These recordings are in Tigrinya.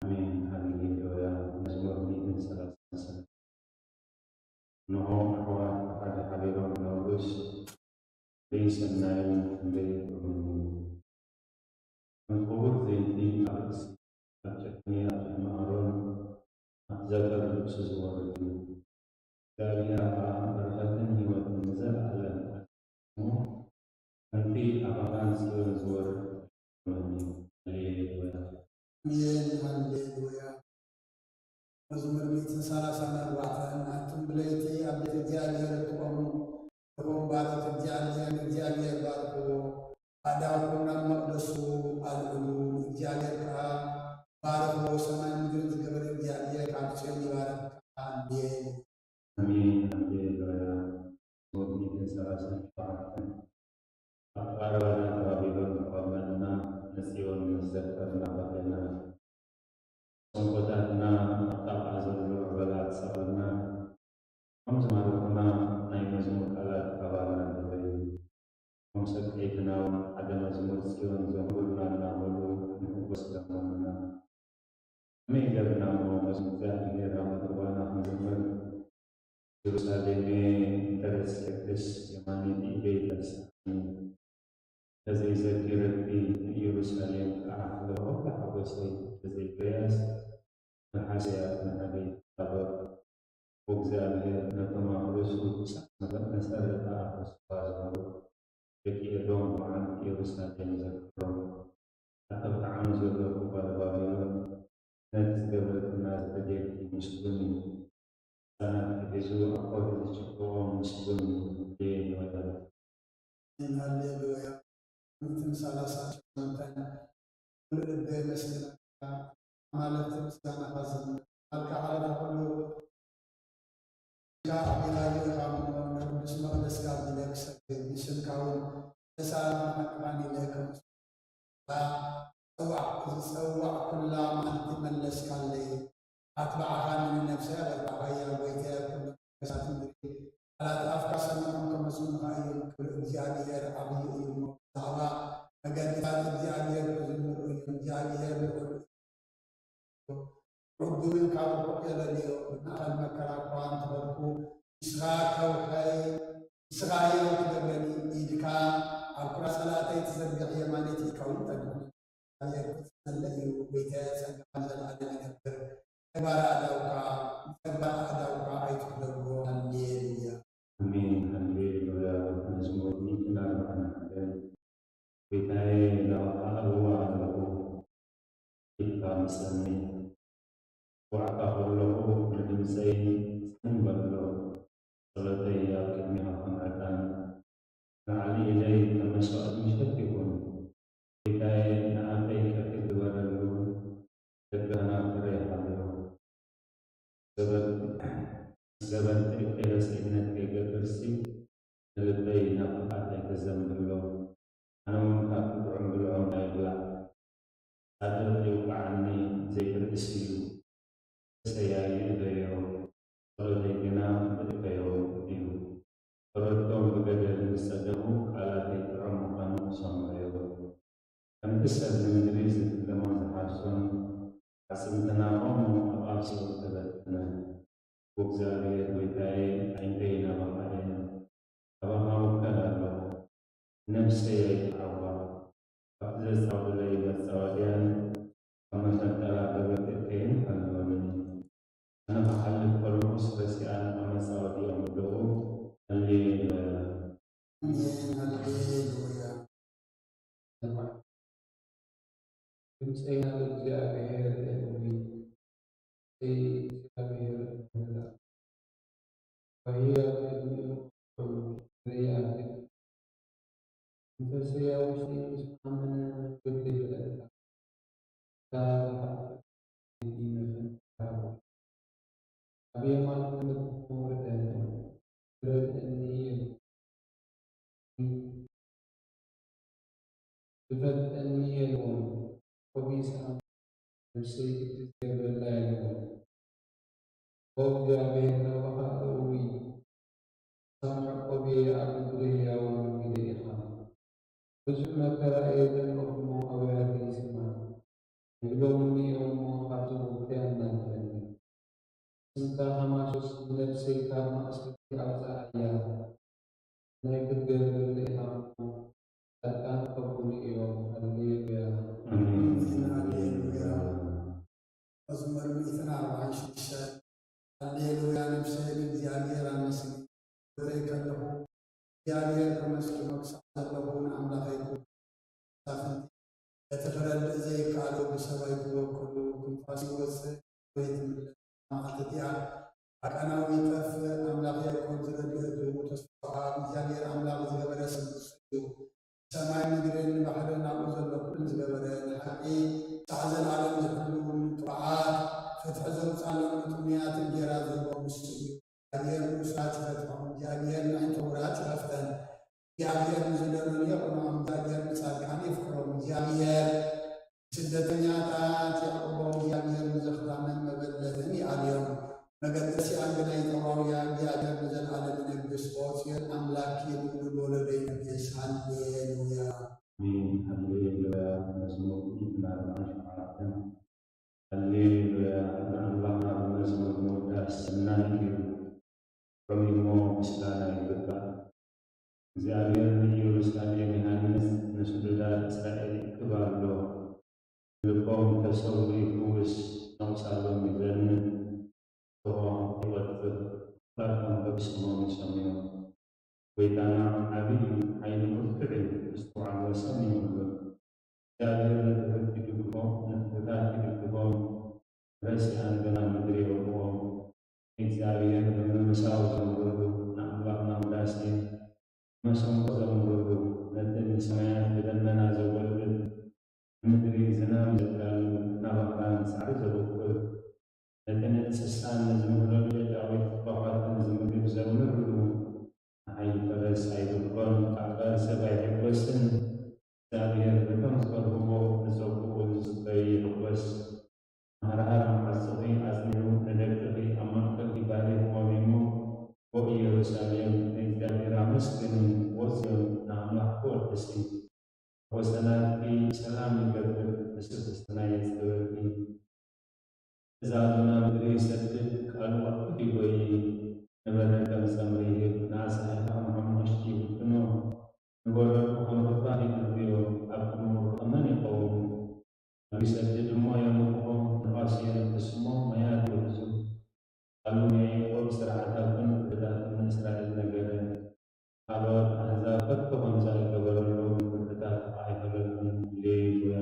ኣሜን። ሃሌሉያ። መዝሙር ሚእትን ሰላሳን። ንሆ ኣሕዋት ብሓደ ሓቢሮም ነብስ ዘይሰናዩ ክንደይ ይጥዑም እዩ። ከም ክቡር ዘይቲ ኣብ ርእሲ፣ ኣብ ጭሕሚ፣ ኣብ ጭሕሚ ኣሮን፣ ኣብ ዘፈር ልብሱ ዝወርድ እዩ። እግዚኣብሔር ኸኣ በረኸትን ህይወትን ንዘለኣለም ኣስሙ፣ ከምቲ ኣብ ኣኽራን ጽዮን ዝወርድ እዩ። ሃሌሉያ። ኣሜን፣ ሃሌሉያ። መዝሙር ሚእትን ሰላሳን ኣርባዕተን። ኣቱም ብለይቲ ኣብ ቤት እግዚኣብሔር እትቖሙ፣ እቶም ባሮት እግዚኣብሔር ንእግዚኣብሔር ባርኽዎ። ኣእዳውኩም ናብ መቕደሱ ኣልዕሉ፣ ንእግዚኣብሔር ከኣ ባርኽዎ። ሰማይ ምድርን ዝገበረ እግዚኣብሔር ካብ ጽዮን ይባርኽካ። ኣሜን። ኣሜን። ሃሌሉያ። መዝሙር ሚእትን ሰላሳን ሸውዓተን። ኣቀራርባና ተባቢሎን ተቐመጥና፣ ንጽዮን ምስ ዘከርና በቒዕና። ሰንኮታትና ኣብ ጣቓ ዘሎ ዕበላ ትሰቐልና። ከም ዝማረኹና ናይ መዝሙር ቃላት ኣባልና ገበዩ። ከም ሰብከይትና እውን ሓደ መዝሙር ጽዮን ዘምሩልና እናበሉ ንሕጎስ ለመኑና። ከመይ ጌርና እሞ መዝሙር እግዚኣብሔር ኣብ ርባና ክንዝምር? ኢየሩሳሌመ እንተ ረሲዐክስ የማነይቲ ኢደይ ተንስኣኒ። እንተዘይዘኪረኪ ንኢየሩሳሌም ከዓ ፍረ ኩሉ ሓጎሰይ እንተዘይበያስ፣ መልሓሰይ ኣብ ክንዳይ ይጣበቕ። ወእግዚኣብሔር ነቶም ኣፍርሱ ክሳዕ መሰረታ ኣፍርሱ ዝነበሩ ደቂ ኤዶም ብመዓልቲ ኢየሩሳሌም ዘክሮም። ኣታ ብጣዕሚ ዘሎ ክባል ባቢሎን ነቲ ዝገበረትና ተደልዩ ምስጉን እዩ። ህጻናት ሒዙ ኣብ ከውሒ ዝጭብጥዎ ምስጉን እዩ። ሃሌሉያ። ሃሌሉያ። ምእንትን ሰላሳ ሸሞንተን ብልበ የመስግነካ፣ ኣማልኽቲ ምስጋናኻ ዘምር። ኣልካ ዓለታ ኩሉ ኢኻ ኣዕቢኻዮ ኢኻ እሞ፣ ንቅዱስ መቕደስካ ኣቢለ ክሰግድ፣ ንስምካ እውን ክሳብ ንሓቅኻን ኢለ ከምስግነካ ዝጸዋዕ-፣ ዝጸዋዕኩላ መዓልቲ መለስካለይ። ኣትባዕኻኒ ንነፍሰይ ኣበርታዕካያ፣ ጎይታየ፣ ኣብ ኩሉ ነገሳት ምድሪ ቃላት ኣፍካ ሰሚዖም ከመስግኑኻ እዮም። ክብሪ እግዚኣብሔር ዓብዪ እዩ እሞ፣ ብዛዕባ መገድታት እግዚኣብሔር ክዝምሩ እዮም። እግዚኣብሔር ልዑል እዩ፣ ርጉምን ካብ ርሑቕ የለልዮ። ብማእከል መከራ እኳ እንተኸድኩ፣ ንስኻ ከውሒይ፣ ንስኻ ህያው ትገብረኒ፣ ኢድካ ኣብ ኩራ ጸላእተይ ትዘርግሕ፣ የማነይቲ ኢድካ እውን ተድሕነኒ። እግዚኣብሔር ክጽመለ እዩ፣ ጎይታየ፣ ጸጋኻ ንዘለኣለም ይነብር። ተግባር ኣእዳውካ፣ ተግባር ኣእዳውካ ኣይትሕደጎ። ሃሌሉያ። ኣሜን። ሃሌሉያ። መዝሙር ሚእትን ኣርባዕን ሓደ። ጎይታየ፣ ናባኻ እእዊ ኣለኹ፣ ኢድካ ምጸኒ። ክጽውዓካ ከለኹ ንድምጸይ ጽን በሎ። ጸሎተይ ኣብ ቅድሜኻ ከም ዕጣን፣ ንላዕሊ ኢለይ ከም መስዋእቲ ምሸት ይኹን። ጎይታየ፣ ንኣፈይ ቀትሪ ግበረሉ፣ ልብና ፍረ ይሃልዮ። ገበን-፣ ገበን ጥልቀይ ረስዒነት ከይገብርሲ፣ ንልበይ ናብ ክፍኣት ኣይተዘንብሎ። ኣነ እውን ካብ ጥዑም ብልዖም ኣይብላዕ። ጻድቕ ይውቃዓኒ ዘይብርእስ እዩ። ሰያይ ይእበዮ፣ ጸሎተይ ግና ብእከዮ እዩ። ፈረድቶም ብገደል ምስ ጸገቡ፣ ቃላተይ ጥዑም ምዃኑ ክሰምዑ እዮም። ከምቲ ሰብ ንምድሪ ዝትለሞን ዝሓርሶን፣ ኣዕጽምትና ከምኡ ኣብ ኣብ ሲኦል ተበተነ። እግዚኣብሔር ጐይታየ፣ ኣዒንተይ ናባኻ እየን፣ ካባኻ እውከል ኣለኹ። ነፍሰይ ኣይትዓዋ፣ ካብቲ ዘጻወዱለይ መጻወድያን ካብ መፈንጠራ ገበትእከይን ሓልወኒ። ኣነ ክሓልፍ ከለኹስ ረሲኣን ኣብ መጻወድያኦም ኣለዉ። ሃሌሉያ። ኣሜን፣ ሃሌሉያ። ድምፀይ ናብ እግዚኣብሔር የእዊ፣ እግዚኣብሔር ይምላእ። ወሂ ኣብ ቅድሚኡ ክብሩ ዘይኣክል። መንፈሰይ ኣብ ውሽጠይ ምስ ሓመነ ክብል ይፍለጥ። እታ ዝሓፈት መፍንጫ ኣብ የማን ተመትኩ ርኤ፣ ዝረድአኒ የለን። ዝፈልጠኒ የልቦን። ቆቢሳ ነፍሰይ ግዲ ዝገብረላ የልቦን። ኦ እግዚኣብሔር፣ ናባኻ እእዊ፣ ሳምዕ ቆብየ ኣብ ምድሪ ህያዋን ወጊደ ኢኻ። ብዙሕ መከራ እየ ዘምለኹ እሞ፣ ኣውያተይ ስማዕ። ንግዶም እዮም እሞ፣ ካብዚ ሞት ኣናግፈኒ። ስምካ ከማሾስ ንነፍሰይ ካብ ማእሰርቲ ኣውጽኣያ። ናይ ክትገብር ኢኻ እሞ፣ ጻድቃን ክቐበሉ እዮም። ሃሌሉያ። ኣሜን። ሃሌሉያ። መዝሙር ሚእትን ኣርባዓን ሽዱሽተን። ሃሌሉያ፣ ነፍሰይ ንእግዚኣብሔር ኣመስግን። ክብረይ ከለኹ እግዚኣብሔር ከመስግኖ ክሳዕ ዘለኹ ንኣምላኸይ ክብር። መሳፍንቲ፣ እቲ ክረድእ ዘይከኣሎ ብሰብ ኣይትወከሉ። ትንፋስ ይወጽእ ወይ ትምለስ መዓልቲ እቲኣ፣ ኣቃናዊ ይጠፍእ። ኣምላኽ ያዕቆብ ዝረድኤቱ ተስፋ ወሃብ፣ እግዚኣብሔር ኣምላኽ ዝገበረ ስም ንሱ እዩ። ሰማይ ምድርን ባሕርን ኣብኡ ዘሎ ኩሉን ዝገበረ፣ ንሓቂ ክሳዕ ዘለኣለም ዝሕሉ፣ ንጥዑያት ፍትሒ ዘውፅኣሎም፣ ንጥሙያት እንጌራ ዝህቦም ንሱ እዩ። እግዚኣብሔር ንእሱራት ይፈትሖም፣ እግዚኣብሔር ንኣይንተ ውራት ይኸፍተን። እግዚኣብሔር ንዝደለኑ የቕንዖም፣ እግዚኣብሔር ንጻድቃን የፍቅሮም። እግዚኣብሔር ስደተኛታት የዕቁቦም፣ እግዚኣብሔር ንዘኽታምን መበለትን ይኣልዮም። መገዲ ሲኣን ግና ይጠዋውያ፣ እግዚኣብሔር ንዘለኣለም ይነግስ። ኦ ጽዮን ኣምላክ ይልምሉ፣ ብወለዶ ይነግስ። ሃሌሉያ። ኣሜን። ሃሌሉያ። መዝሙር ሚእትን ኣርባዓን ሸውዓተን። ሃሌሉያ። ንኣምላኽና ብመዝሙር ምውዳስ ሰናይ እዩ። ሮሚሞ ምስጋና ይግባእ። እግዚኣብሔር ንኢየሩሳሌም ይሃንጽ፣ ንስዱዳት እስራኤል ይእክብ ኣሎ። ልቦም ተሰብሩ ይፍውስ፣ ነቑጻሎም ይዘንብ፣ ስሮም ይቐጽፍ፣ ቃልኩም ከብስሞም ይሰምዮም። ጐይታና ዓቢ እዩ፣ ሓይሉ ብርቱዕ እዩ፣ ምስትውዓል ወሰን የብሉን። እግዚኣብሔር ንትሑት ይድግፎም፣ ንትሑታት ይድግፎም፣ ረሲኣን ግና ምድሪ የውድቖም። ንእግዚኣብሔር ብምምሳው ዘምርሉ፣ ንኣምላኽና ውዳሴ መሰንቆ ዘምርሉ፣ ነቲ ንሰማያት ብደመና ዘጎልብብ፣ ንምድሪ ዝናም ዘዳሉ፣ ናባኽራን ሳዕሪ ዘብቁል፣ ነቲ ንእንስሳን ንዝምህረሉ ጨጫዊት ኳዃትን ዝምግብ ዘምርሉ፣ ንሓይሊ ፈረስ ኣይብርኮን፣ ኣጽዋር ሰብ ኣይሕጎስን። እግዚኣብሔር በቶም ዝፈርህዎ ንጸጉኡ ንዝስተዩ ይሕጎስ። ሃርሃር መዓጽኺ ኣጽኒዑ ንደቅኺ ኣብ ማእከልኪ ባሪኽ ወሚሙ። ኦ ኢየሩሳሌም ንእግዚኣብሔር ኣመስግኒ፣ ኦ ጽዮን ንኣምላኽኪ ወድሲ። ወሰናትኪ ሰላም ይገብር፣ ንስፍስና የጽግበኪ። ትእዛዙ ናብ ምድሪ ይሰድድ፣ ቃሉ ኣብ ኩሉ ይጎዪ። ንበረድ ከም ጸምሪ ይህብ፣ ንኣሳሒኻ ከም ሓሙኽሽቲ ይብትኖ። ንበረዱ ከም ሩፋን ይድርብዮ፣ ኣብ ቅድሚ ምርኮ መን ይኸውን? ይሰድድ እሞ የምርኾ፣ ንፋስ የንፍስ እሞ ማያት ይውሕዙ። ቃሉ ንያዕቆብ፣ ስርዓታቱን ፍርድታቱን ንእስራኤል ነገረ። ካልኦት ኣህዛብ ከቶ ከምዚ ኣይገበረሎም፣ ፍርድታቱ ኣይፈለጡን። ሃሌሉያ።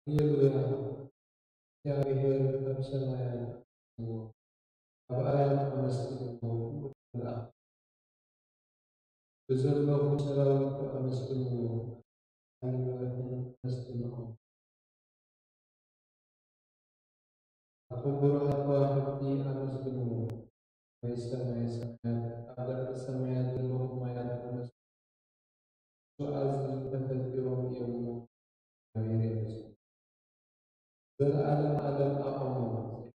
ሃሌሉያ። እግዚኣብሔር ኣብ ሰማያት ኣመስግንዎ፣ ኣብ ኣርያም ኣመስግንዎ፣ ኩሉ መልኣኽ ብዘለኹ ሰራዊት ኣመስግንዎ፣ ሓይሊ መለኽን ኣመስግንኦም። ኣቶም ብሩሃት ከዋኽብቲ ኣመስግንዎ፣ ናይ ሰማይ ሰማያት፣ ኣብ ልዕሊ ሰማያት ዘለኹም ማያት ኣመስግንዎ። እሱ ኣዝዩ ተፈጢሮም እዮም እሞ፣ እግዚኣብሔር ይመስገን። ዘለዓለም ዓለም ኣቐሞ፣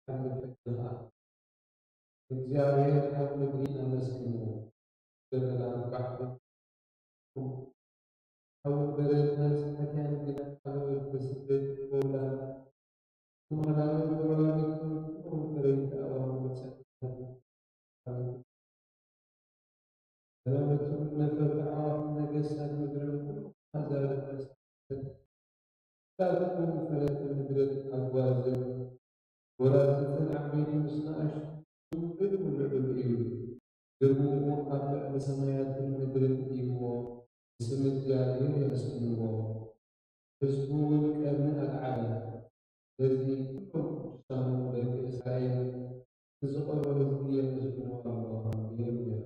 ዘይሓልፍ ሕግኻ። እግዚኣብሔር ካብ ምድሪ ኣመስግንዎ፣ ደበናት ባሕሪ ሓዊ በረድናስ ሓጢኣን ግና ዓለወት ተስደድ ወውላን። ትማላዊ ጎረባብቲ ኩሎም ፍረይቲ ኣእዋም መጸናዕቲ። ሰራዊትን ነፈርቲ ኣዕዋፍን ነገስታት ምድርን ኩሎም ኣዛብእ መሳፍንትን። ንሳትኩም ፈለጥቲ ምድርን ኣጓዝን፣ ጎራዙትን ዓበይቲ ምስ ንኣሽቱ፣ ግርሙ ልዑል እዩ። ግርምኡ ኣብ ልዕሊ ሰማያትን ምድርን እዩ እሞ፣ ንስም እግዚኣብሔር የመስግንዎ። ህዝቡ እውን ቀርኒ ኣልዓለ። ስለዚ ኩሎም ቅዱሳኑ ደቂ እስራኤል፣ ንዝቐርቦ ህዝቢ የመስግንዎ ኣሎ። ሃሌሉያ።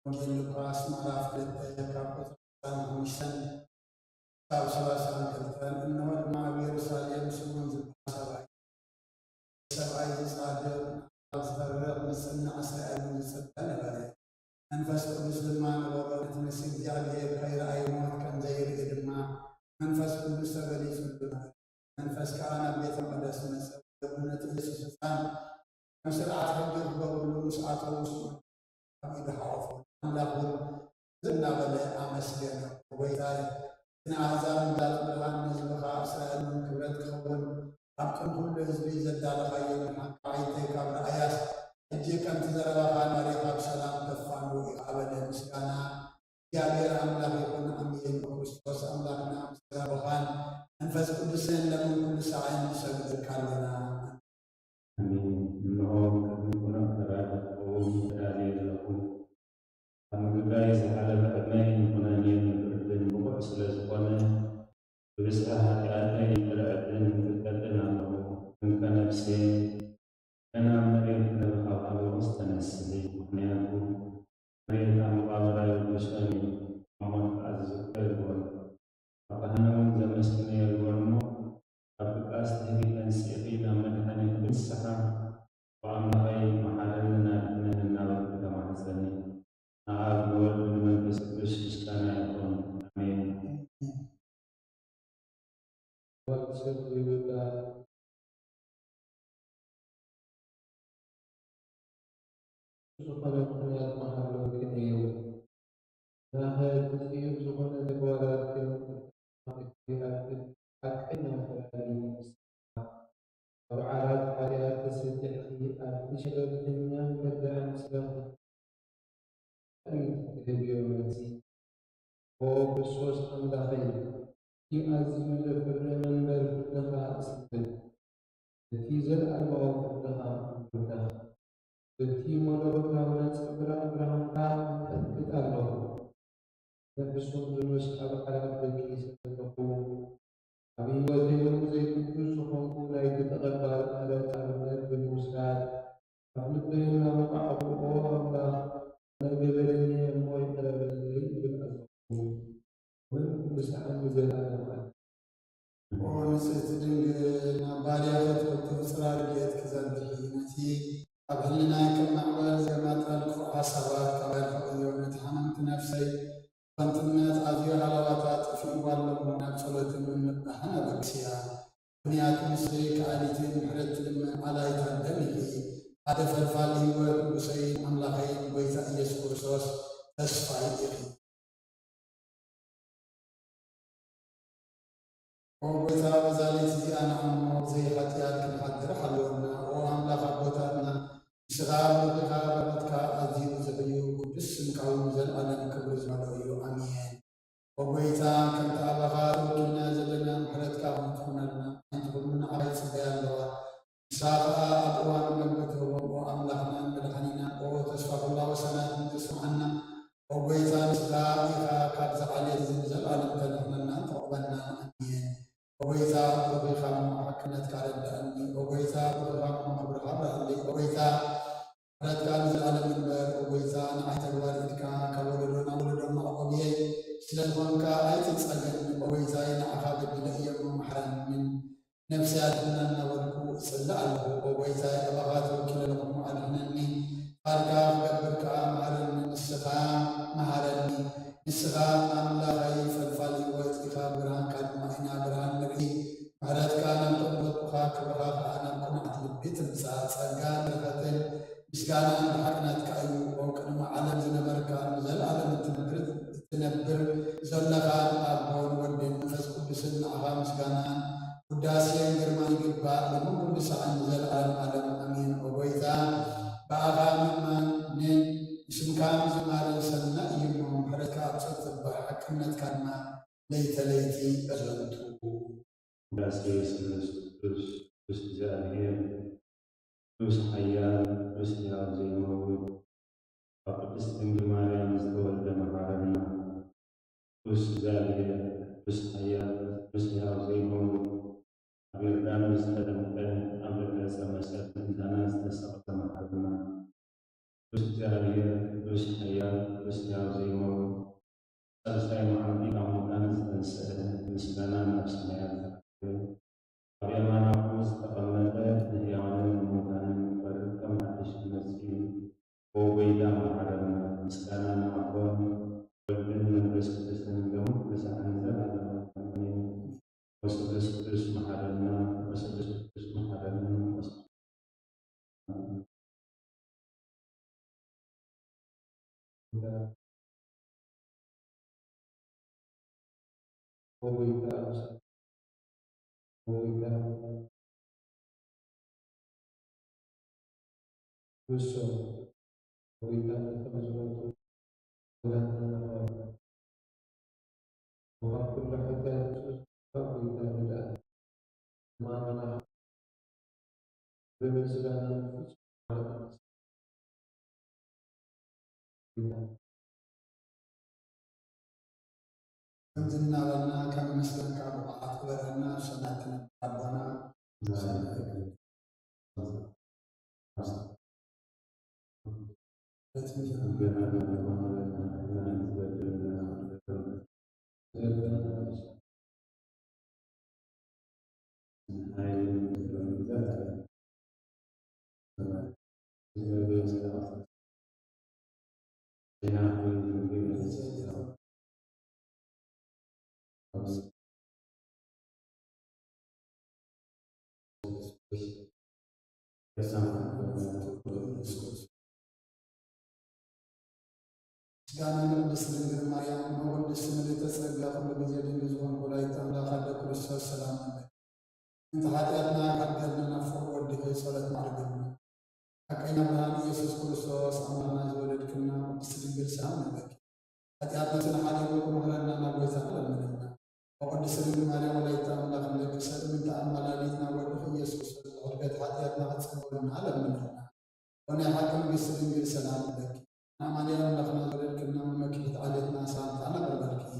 ወንጌል ሉቃስ ምዕራፍ ክልተ ካብ ቁጽሪ ዕስራን ሓሙሽተን ክሳብ ሰላሳን ክልተን። እንሆ ድማ ኣብ ኢየሩሳሌም ስምዖን ዝበሃል ሰብኣይ፣ ሰብኣይ ዝጻድቕ፣ ኣብ ዝፈርቕ ዝጽናዕ እስራኤል እውን ዝጸልአ ነበረ። መንፈስ ቅዱስ ድማ ነበሮ። ነቲ ንስ እግዚኣብሔር ከይረኣየ ሞት ከም ዘይርኢ ድማ መንፈስ ቅዱስ ተገሊጹሉ ነበረ። መንፈስ ከኣ ናብ ቤተ መቕደስ መጸ። ወዱ ነቲ ኢየሱስ ህጻን ከም ስርዓት ሕጊ ክገብርሉ ምስ ኣተዉ፣ ስምዖን ኣብ ኢዱ ሓቖፎ። ኣምላኽ እውን እዚ እናበለ ኣመስገነ። ጎይታየ፣ ንኣህዛብ ምግላጽ ብርሃን፣ ንህዝብኻ እስራኤል እውን ክብረት ክኸውን፣ ኣብ ቅድሚ ኩሉ ህዝቢ ዘዳለኻዮ ሓንቲ ዓይንተይ ካብ ረኣያስ፣ ሕጂ ከምቲ ዘረባኻ ማሪኻ ብሰላም ከፋንዎ ኢኻ በለ። ምስጋና እግዚኣብሔር ኣምላኽ ይኹን። ኣሜን። ክርስቶስ ኣምላኽና ምስ ዘረባኻን መንፈስ ቅዱስን ለምን ኩሉ ሳዕን ንሰግደልካ ኣለና። ኣሜን። እንሆ ቅድሚ ኩነታት ክኸውን ተዳልየ ኣለኹ። ኣብ ምግጋይ ዝሓለፈ ዕድመይ ንኹነኔን ንፍርድን ብቑዕ ስለ ዝኾነ፣ ብብዝሒ ሓጢኣተይ ይቅረ ዕድልን ይፍቀድን ኣለኹ። እንከ ነፍሴ፣ ገና ኣብ መሬት ነብኻ ካልኦስ ተነስሒ፣ ምኽንያቱ መሬት ኣብ መቓብራ የብሶን እዩ፣ ኣብ ሞት ከኣ ዝዝክሮ የልቦን። ኣብ ገሃነም እውን ዘመስግኖ የልቦን እሞ፣ ካብ ድቃስ ትህቢ ተንሲእኺ ናብ መድሓኒኺ ብንስሓ ብኣምላኸይ መሓረንን ኣድሕነንን እናበልኪ ተማሕጸኒ። ንኣብ ንወልድ ንመንፈስ ቅዱስ ምስጋና ይኹን። ኣሜን። ወዲ ሰብ ዘይብላ ዝኾነ ምኽንያት መሃለወኪ ነይሩ። ናኸ እቲ ጽዩፍ ዝኾነ ተግባራትክን እቲ ሓቀኛ ፈራዲ ንስኻ ኣብ ዓራት ሓጢኣት ተሰዲዕኪ ኣብቲ ሸለልተኛ ከዳዕን ስራኺ እዩ ትህብዮ መልሲ። ኦ ክርስቶስ ኣምላኸይ፣ እቲ ኣዝዩ ዘፍሪ መንበር ፍርድኻ እጽብን፣ እቲ ዘለኣለማዊ ፍርድኻ ይውዳእ። በቲ መለኮታዊ ነጸብራቕ ብርሃንካ እንቀጥቅጥ ኣለኹ። ንሱም ብምስሓብ ሓላፍ ደቂ ሰተተኹ። ኣብ ህይወተይ እውን ዘይትኩስ ዝኾንኩ ናይቲ ተቐባሊ ምህረት ኣብነት ብምውሳድ፣ ኣብ ልበይ እናወቃዕኹ፣ ኦ ኣምላኽ፣ ኣነ ገበነኛ እየ እሞ ይቕረ በለለይ ይብል ኣለኹ። እውን ንስሓ ንዘለኣለም ኣለ። ኦ ንጽህቲ ድንግል፣ ናብ ባርያኺ ትሕቱ ጽላል ረድኤትኪ ዘርግሒ። ነቲ ኣብ ሕልናይ ከም ማዕበል ዘማጠልኩ ሓሳባት ካብ ኣርሕቕዮ። ነቲ ሓመምቲ ነፍሰይ ከንቱነት ኣዝዩ ሃለዋታ ጠፊእዋ ኣሎ እሞ ናብ ጸሎትን ምንቕቓሕን ኣበግስያ። ምኽንያቱ ንስኺ ከኣሊትን ምሕረት ትልምን ኣላይት ኣደን ኢኺ። ሓደ ፈልፋሊ ህይወት ንጉሰይን ኣምላኸይን ጎይታ ኢየሱስ ክርስቶስ ተስፋይ ኢኺ። ኦ ጎይታ፣ በዛ ለይቲ እዚኣ ንዓሞ ብዘይ ሓጢኣት ክንሓድር ሓልወና። ኦ ኣምላኽ ኣቦታትና፣ ንስኻ ብሩኽ ኢኻ፣ በረኸትካ ኣዝዩ ብዙሕ እዩ፣ ቅዱስ ስምካ እውን ንዘለኣለም ክብሪ ዝመልኦ እዩ። ኣሜን። ኦ ጎይታ፣ ከምቲ ኣባኻ ተወኪልና ዘለና ምሕረትካ እውን ትኹነልና። ሓንቲ ኩሉ ንዓኻ ይጽበያ ኣለዋ። ንስኻ ኸኣ ኣብ እዋኑ መግቢ ትህቦም። ኦ ኣምላኽናን መድሓኒናን፣ ኦ ተስፋ ኩላ ወሰናይትን ዘስምዓና፣ ኦ ጎይታ፣ ንስኻ ኢኻ ካብዚ ዓሌት እዚ ንዘለኣለም ተድሕነናን ተቕበናን። ኣሜን። ኦ ጎይታ፣ ብሩኽ ኢኻ እሞ ሓቅነትካ ረድኣኒ። ኦ ጎይታ፣ ብሩኽ ኢኻ እሞ ክብርኻ ኣብርሃለይ። ኦ ጎይታ፣ ምሕረትካ ንዘለኣለም ይንበር። ኦ ጎይታ፣ ንዓይ ተግባር ኢድካ ካብ ወለዶ ናብ ወለዶ መዕቆብየይ ስለ ዝኾንካ ኣይትጸገኒ። ኦ ጎይታይ፣ ንዓኻ በዲለ እየ እሞ መሓረኒ። ነፍሰይ ኣድሕና እናበልኩ እጽሊ ኣለኹ። ኦ ጎይታይ፣ ኣባኻ ተወኪለ ኣለኹ እሞ ኣድሕነኒ። ቃልካ ክገብር ከኣ መሃረኒ። ንስኻ መሃረኒ። ንስኻ ኣምላኸይ ፈልፋል ህይወት ኢኻ፣ ብርሃንካ ድማ ኢና ብርሃን ንርኢ። ምሕረትካ ናብ ተንበጥኩኻ፣ ክብርኻ ከኣ ናብ ቅኑዓት ልቢ ትምጻእ። ጸጋን በረኸትን ምስጋናን ብሓቂ ናትካ እዩ። ኦ ቅድሚ ዓለም ዝነበርካ፣ ንዘለኣለም እትነብር፣ እትነብር ዘለኻን ኣቦን ወድን መንፈስ ቅዱስን ንዓኻ ምስጋናን ውዳሴን ግርማን ይግባእ፣ ሎምን ኩሉ ሰዓት ንዘለኣለም ዓለም። ኣሜን። ኦ ጎይታ፣ ብኣኻ ምእማንን ንስምካ ምዝማርን ሰናይ እዩ እሞ፣ ምሕረትካ ኣብ ጸጥታ፣ ሓቅነትካ ድማ ለይተ ለይቲ እዘንቱ። ውዳሴ ስሉስ ቅዱስ፣ ቅዱስ እግዚኣብሔር፣ ቅዱስ ሓያል፣ ቅዱስ ሕያው ዘይመውት፣ ካብ ቅድስት ድንግል ማርያም ዝተወልደ መሓረና። ቅዱስ እግዚኣብሔር፣ ቅዱስ ሓያል፣ ቅዱስ ሕያው ዘይመውት፣ ኣብ ዮርዳኖስ ዝተጠምቀ፣ ኣብ ልዕሊ ዕፀ መስቀል ምእንታና ዝተሰቕለ መሓረና። ቅዱስ እግዚኣብሔር፣ ቅዱስ ሓያል፣ ቅዱስ ሕያው ዘይመውት፣ ሳልሳይ መዓልቲ ካብ ሙታን ዝተንስአ፣ ምስጋና ናብ ሰማያት ዝዓረገ፣ ኣብ የማናኹ ዝተቐመጠ፣ ንሕያዋንን ንሙታንን ክፈርድ ከም ሓድሽ ክመጽእ እዩ። ኦ ጎይታ መሓረና። ምስጋና ንኣቦን ወልድን መንፈስ ቅዱስን ሎምን ኩሉ ሰዓትን ንዘለኣለምን ዓለም። ኣሜን። ኦ ስሉስ ቅዱስ መሓረና፣ ኦ ስሉስ ቅዱስ መሓረና፣ ኦ ስሉስ ከምዚ እናበልና ካብ ነመስግነካ ብቕዓት ግበረና። ኣብ ሰማያት ትነብር ኣቦና፣ ምስጋና ንቅድስት ድንግል ማርያም። መወድስ ምልዕተ ጸጋ፣ ኩሉ ግዜ ድንግል ዝኾንኩ ወላዲተ ኣምላኽ ኣደ ክርስቶስ ሰላም ንበል። እንተ ሓጢኣትና ካብ ገድልና ናብ ፍቑር ወድኺ ጸሎት ማዕርግና። ሓቀኛ ብርሃን ኢየሱስ ክርስቶስ ኣምላኽና ዝወለድክና ቅድስት ድንግል ሰላም ንብለኪ። ሓጢኣትና ስለ ሓሊፉ ክምሕረና ናብ ጎይታና ለምንና። ኦ ቅድስት ድንግል ማርያም ወላዲተ ኣምላኽ ንደቂ ሰብ ምእንቲ ኣማላዲት ናብ ወድኺ ኢየሱስ ክርስቶስ ዝሕድገት ሓጢኣትና ክትጸበልና ለምንና። ኦ ናይ ሓቂ ንግስቲ ድንግል ሰላም ንብለኪ። ንኣማኑኤል ኣምላኽና ዝወለድክና መመኪሒት ዓሌትና ሰላምታ ነቕርበልኪ።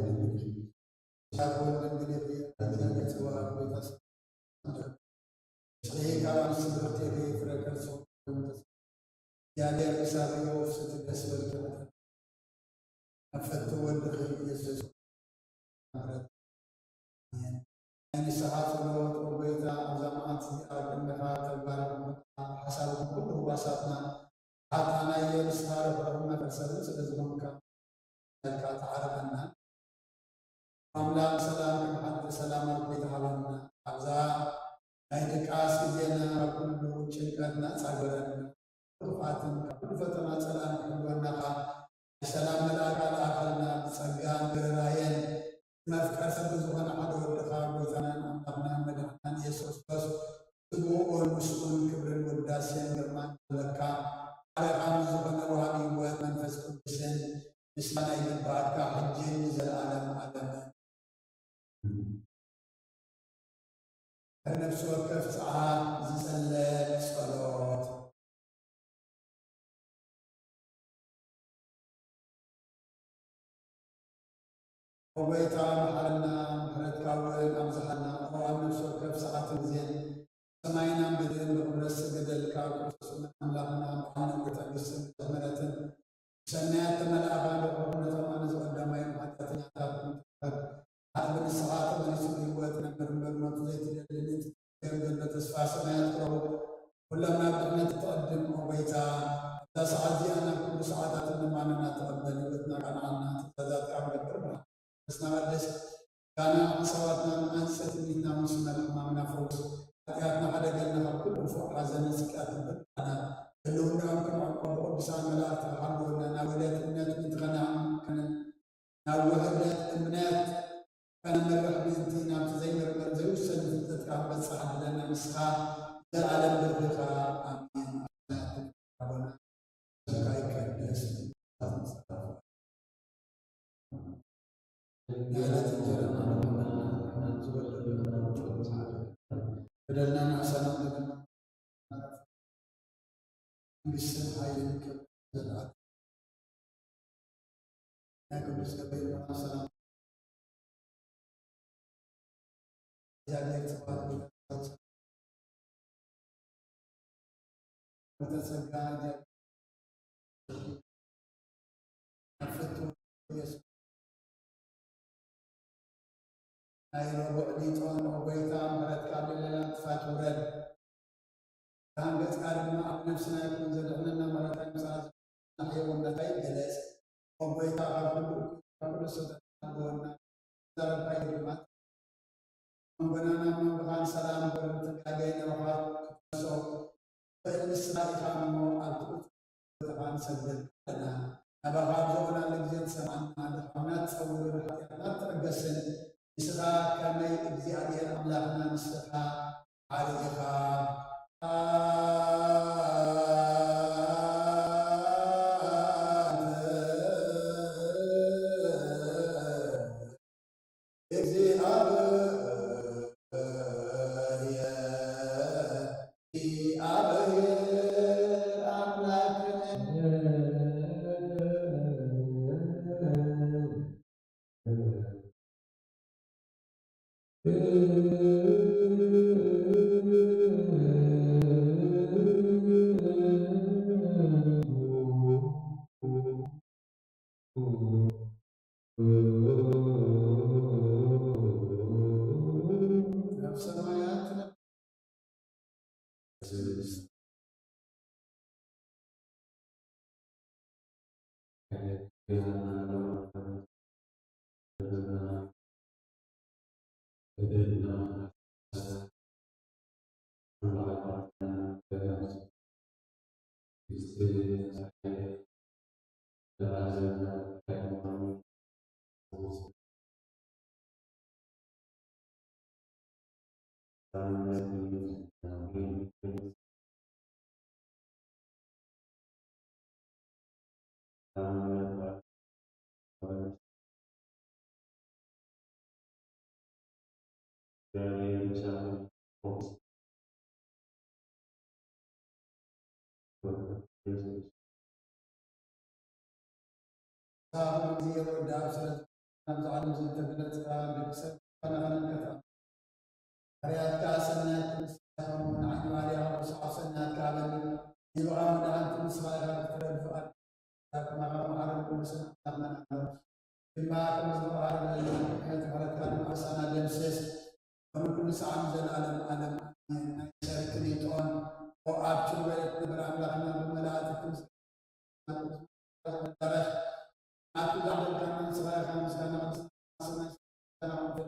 ድንግል ኢኺ። ሳብ ወልድ ድንግል ኢኺ። እግዚኣብሔር ጽባኦት ጎይታ ስለ ካብ ኣንስቲ ብርክቲ ኢኺ፣ ፍረ ከርሲ እግዚኣብሔር ምሳኺ ይኹን። ፍስሕቲ ደስ በልኪ መጠን ኣብ ፈቱ ወድኺ ኢየሱስ ምሕረት ናይ ንስሓ ጸሎት ጎይታ ኣብዛ መዓልቲ እዚኣ ቅድሚኻ ተባረኽ። ሓሳብ ኩሉ ህዋሳትና ሓጣና እየ ንስኻ ርሕሩሕ መፍቀሪ ሰብ ስለ ዝኾንካ ኢልካ ተዓረቐና። ኣምላኽ ሰላም ክንሓድር ሰላም ኣብ ቤት ሃበና። ኣብዛ ናይ ድቃስ ግዜና ካብ ኩሉ ጭንቀት ናጻ ግበረና። ክፍኣትን ካብ ኩሉ ፈተና ጸላእን ክሕልወና ኸኣ ናይ ሰላም መልኣክ ኣልኣኸልና። ብጸጋን ብርራየን መፍቀር ሰብ ዝኾነ ሓደ ወድኻ ጎይታናን ኣምላኽናን መድሓናን ኢየሱስ ክርስቶስ ስግኡን ምስኡን ክብርን ውዳሴን ግርማን ዘለካ ሓደ ካብ ዝኾነ ወሃቢ ህይወት መንፈስ ቅዱስን ምስጋና ይግባኣካ፣ ሕጂ ንዘለኣለም ዓለምን። ነፍሲ ወከፍ ጸዓት ዝጸለል ጸሎት። ኦ ጎይታ መሓረና፣ ምሕረትካ እውን ኣብዝሓልና። ኦ ኣብ ነፍሲ ወከፍ ሰዓትን ግዜን ሰማይና ምድርን ብኽብረት ዝሰገደልካ ክርስቶስ ኣምላኽና በዓል ነዊሕ ትዕግስትን ምሕረትን ሰናያት ተመልኣኻ። ንኹነታትና ነዚ ቀዳማዮም ሓጢኣተኛታት ንትሕር። ሓደ ብንስኻ ተመሊሱ ብህይወት ነበር እምበር ሞት ዘይትደሊ ንእትገብር ዘሎ ተስፋ ሰማያት ክረቡ ኩሎም ናብ ድሕነት እትቐድም ኦ ጎይታ፣ ኣብዛ ሰዓት እዚኣ ናብ ኩሉ ሰዓታት እንማንና ተቐበል። ህይወትና ቀንዓልና፣ ትእዛዛትካ ንገብር ብርሃን። ነፍስና ቀድስ፣ ጋና ሓሳባትና ንዓንጸ፣ ትምኒትና ሙስና፣ ሕማምና ፈውስ፣ ሓጢኣትና ሓደገልና፣ ካብ ኩሉ ክፉእ ሓዘንን ስቅያትን በልዓና። ህልውናኦም ከም ዕቆ ብቅዱሳን መላእክቲ ክሓልወና፣ ናብ ውህደት እምነት ምእንቲ ከነሃም-፣ ከነ-፣ ናብ ውህደት እምነት ከነምርሕ ምእንቲ ናብቲ ዘይምርመር ዘይውሰን ፍልጠትካ ክበጽሕ ዓድለና። ንስኻ ዘለኣለም ብርኺኻ። ኣሜን። ኣቦና ስምካ ይቀደስ። የዕለት እንጀራና ንሃበና ንሕና ዝበደልናን ንበድል በደልናን ኣሳና ንበድል መንግስትን ሓይልን ክብርን ዘለኣለም። ናይ ቅዱስ ገብርኤል መልኣክ ሰላም። እግዚኣብሔር ጽባሕ መተጸጋ ኣብ ፍትው ኢየሱስ ናይ ረቡዕ ሊጦን ኦ ጎይታ ምሕረትካ ልዕልና ጥፋት ውረድ። ብርሃን ገጽካ ድማ ኣብ ነፍስና ይኹን። ዘድሕነና ምሕረትካ ይምጻእ። ሕያውነትካ ይገለጽ። ኦ ጎይታ፣ ካብ ኩሉ፣ ካብ ኩሉ ስህተት ሓልወና። ዘረባይ ድማ መንጎናና መንጎኻን ሰላም በርን ተጋገይ ነብኻ ክትመልሶ ትኽእል ንስኻ ኢኻ እሞ፣ ኣብ ትሑት ቦታኻ ንሰግደልካ ኣለና። ናባኻ ኣብ ዝኾናሉ ግዜ ትሰምዓና፣ ድኻምና ትጸውርን ሓጢኣትና ትዕገስን። ንስኻ ከመይ እግዚኣብሔር ኣምላኽና ንስኻ ዓሪኻ እግዚኣብሔር፣ እግዚኣብሔር ኣምላክነ። ኣብዚ ዓለም ዝተገለጽካ ደቂ ሰብ ፈነኸነን ከተኣ ባርያትካ ሰናያት ትምስጋን ንዓኒ ባርያኻ ብዙሓት ሰናያት ካበኒ ይብቓ መድሓንቲ ምስኻ ኢኻ ክትረድ ፍቓድ ከማኻ መሓረን ቅዱስን ኣምላኽና ኣሎ። ድማ ከም ዝበሃር ለና ምሕረትካ ንዓሳና ደምስስ። ከምኡ ኩሉ ሰዓት ንዘለኣለም ዓለም ኣሜን። ናይ ሰርክን ይጥኦን ኣብቲ ዝበለት ነበር ኣምላኽና ብመላእቲ ክምስ ኣዳራሽ ኣብቲ ዛዕበልካና ንስኻ ኢኻ ምስጋና ካብ ሰማይ ሰማይ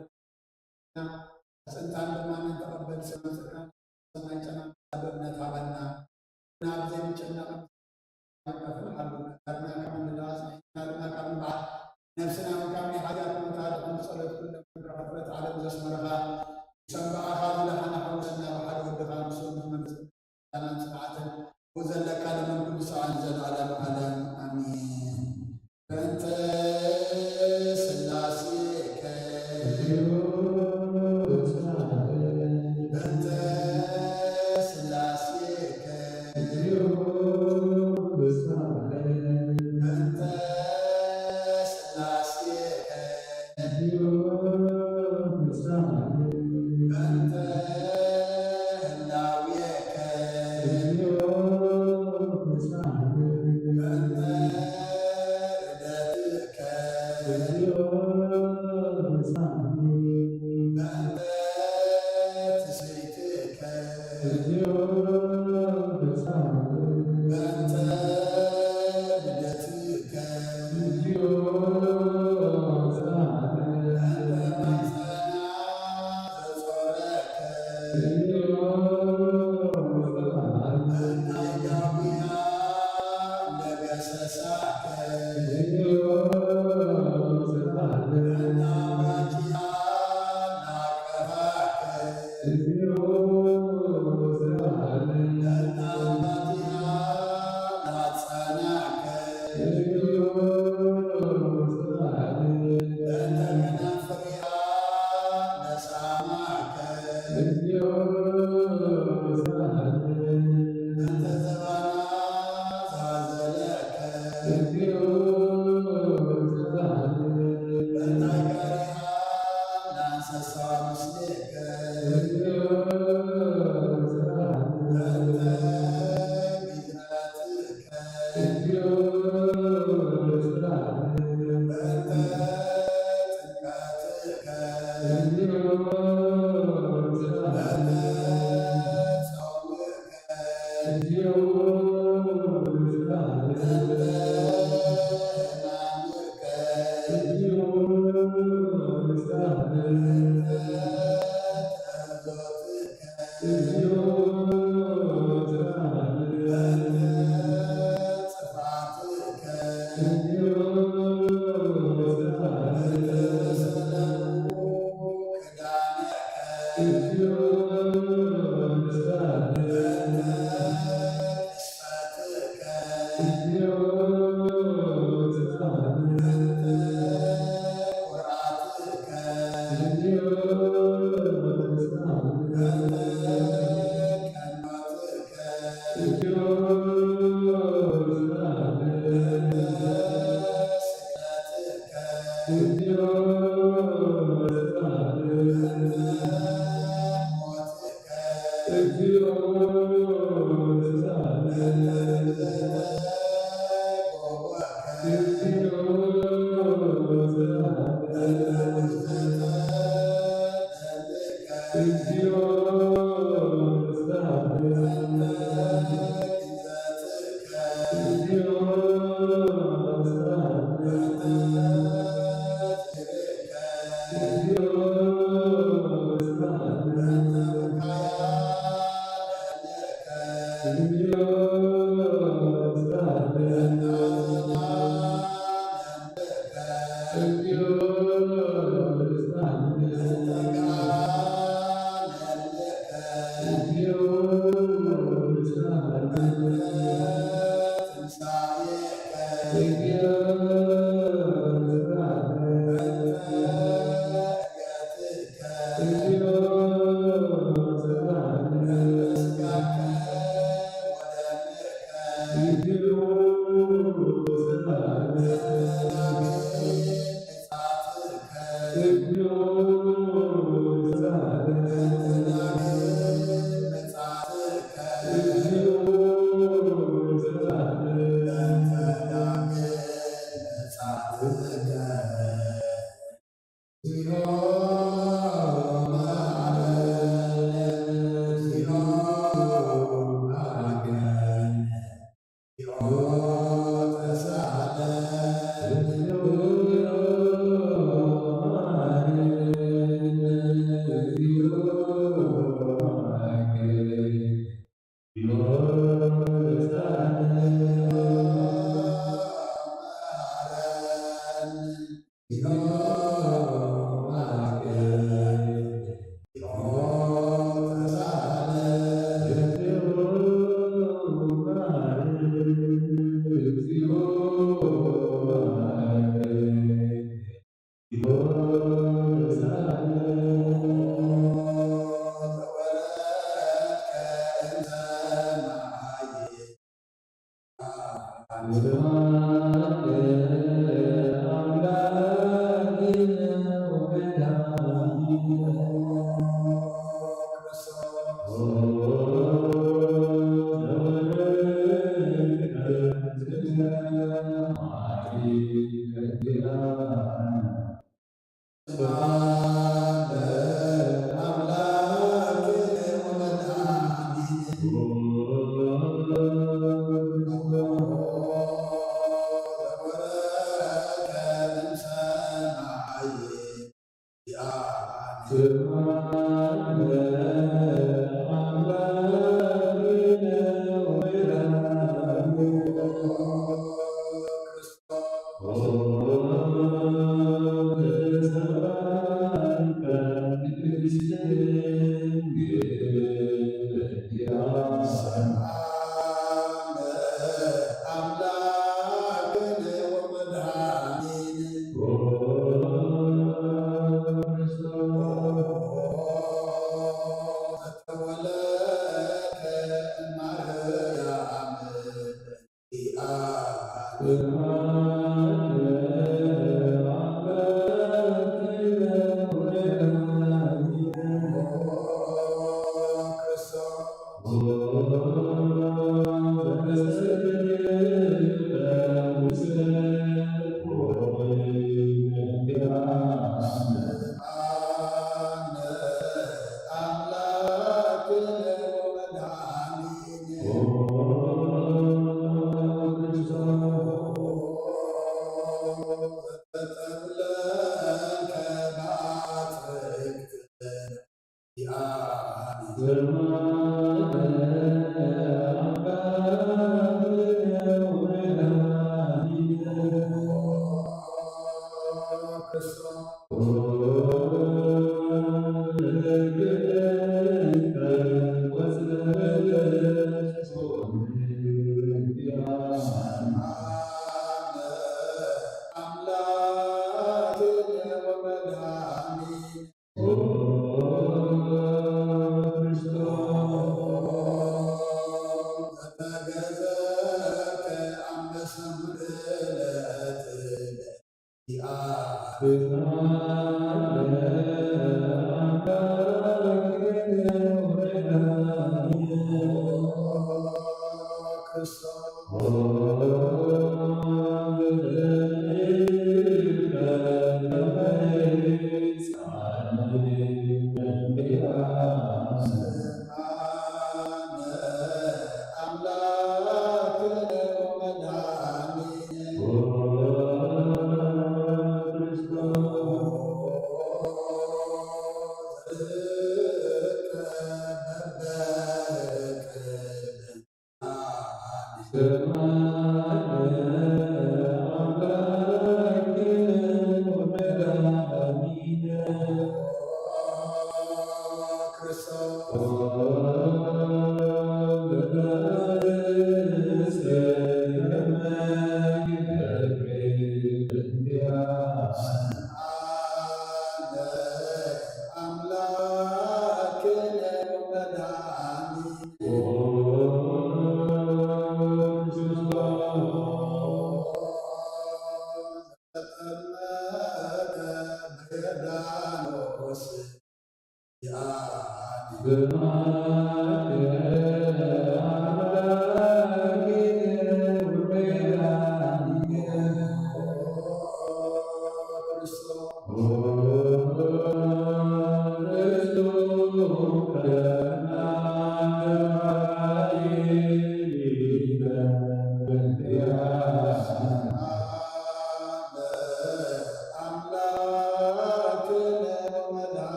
ኣጽንታን ድማ ንተቐበል ሰማይ ጽድቃን ሰማይ ጨና በእምነት ሃበና። ናብ ዘይንጨነቕ ነፍስና እውን ካብ ናይ ሓጢኣት ሞት ኣድሕን፣ ብጸሎት ኩሎም ምድረ ፍጥረት ዓለም ዘስመረኻ፣ ብሰንባኣኻ ዝደሓነ ሓውስና ብሓደ ወድኻ ምስኡ ምስ መንፈስ ቅዱስ ምስጋናን ጽንዓትን ብኡ ዘለካ ለመን ኩሉ ሰዓት ንዘለዓለም ዓለም ኣሜን። በእንተ ስላሴከ በእንተ ስላሴከ በእንተ ስላሴከ በእንተ ህላዌከ በእንተ ርደትከ በእንተ ትስብእትከ በእንተ ልደትከ በእንተ ማሕፀና ዘጾረከ በእንተ ዳዊያ ለገሰሳከ በእንተ ባቲያ ላቀፋከ በእንተ ባቲያ ላጸናከ በእንተ ከናፍርያ ለሳማከ በእንተ ዘባና ዛዘለከ በእንተ ጋሪሃ ላንሰሳ ምስሌከ በእንተ ምሕረትከ በእንተ ጥምቀትከ በእንተ ጾምከ ዮርዳኖስ።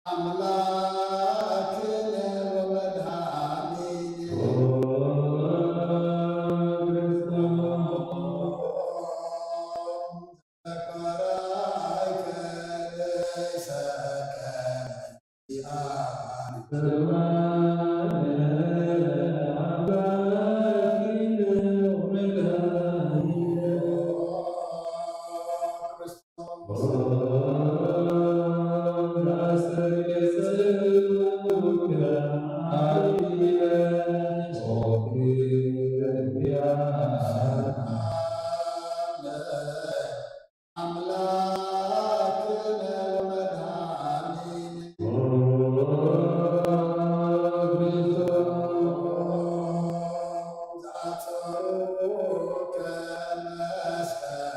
ኣምላክነ ወመድኃኒነ ዘኮራይከ ርእሰከ ኣምላክነ ወመድኃኒነ ዘአጽሩከ መስቀለ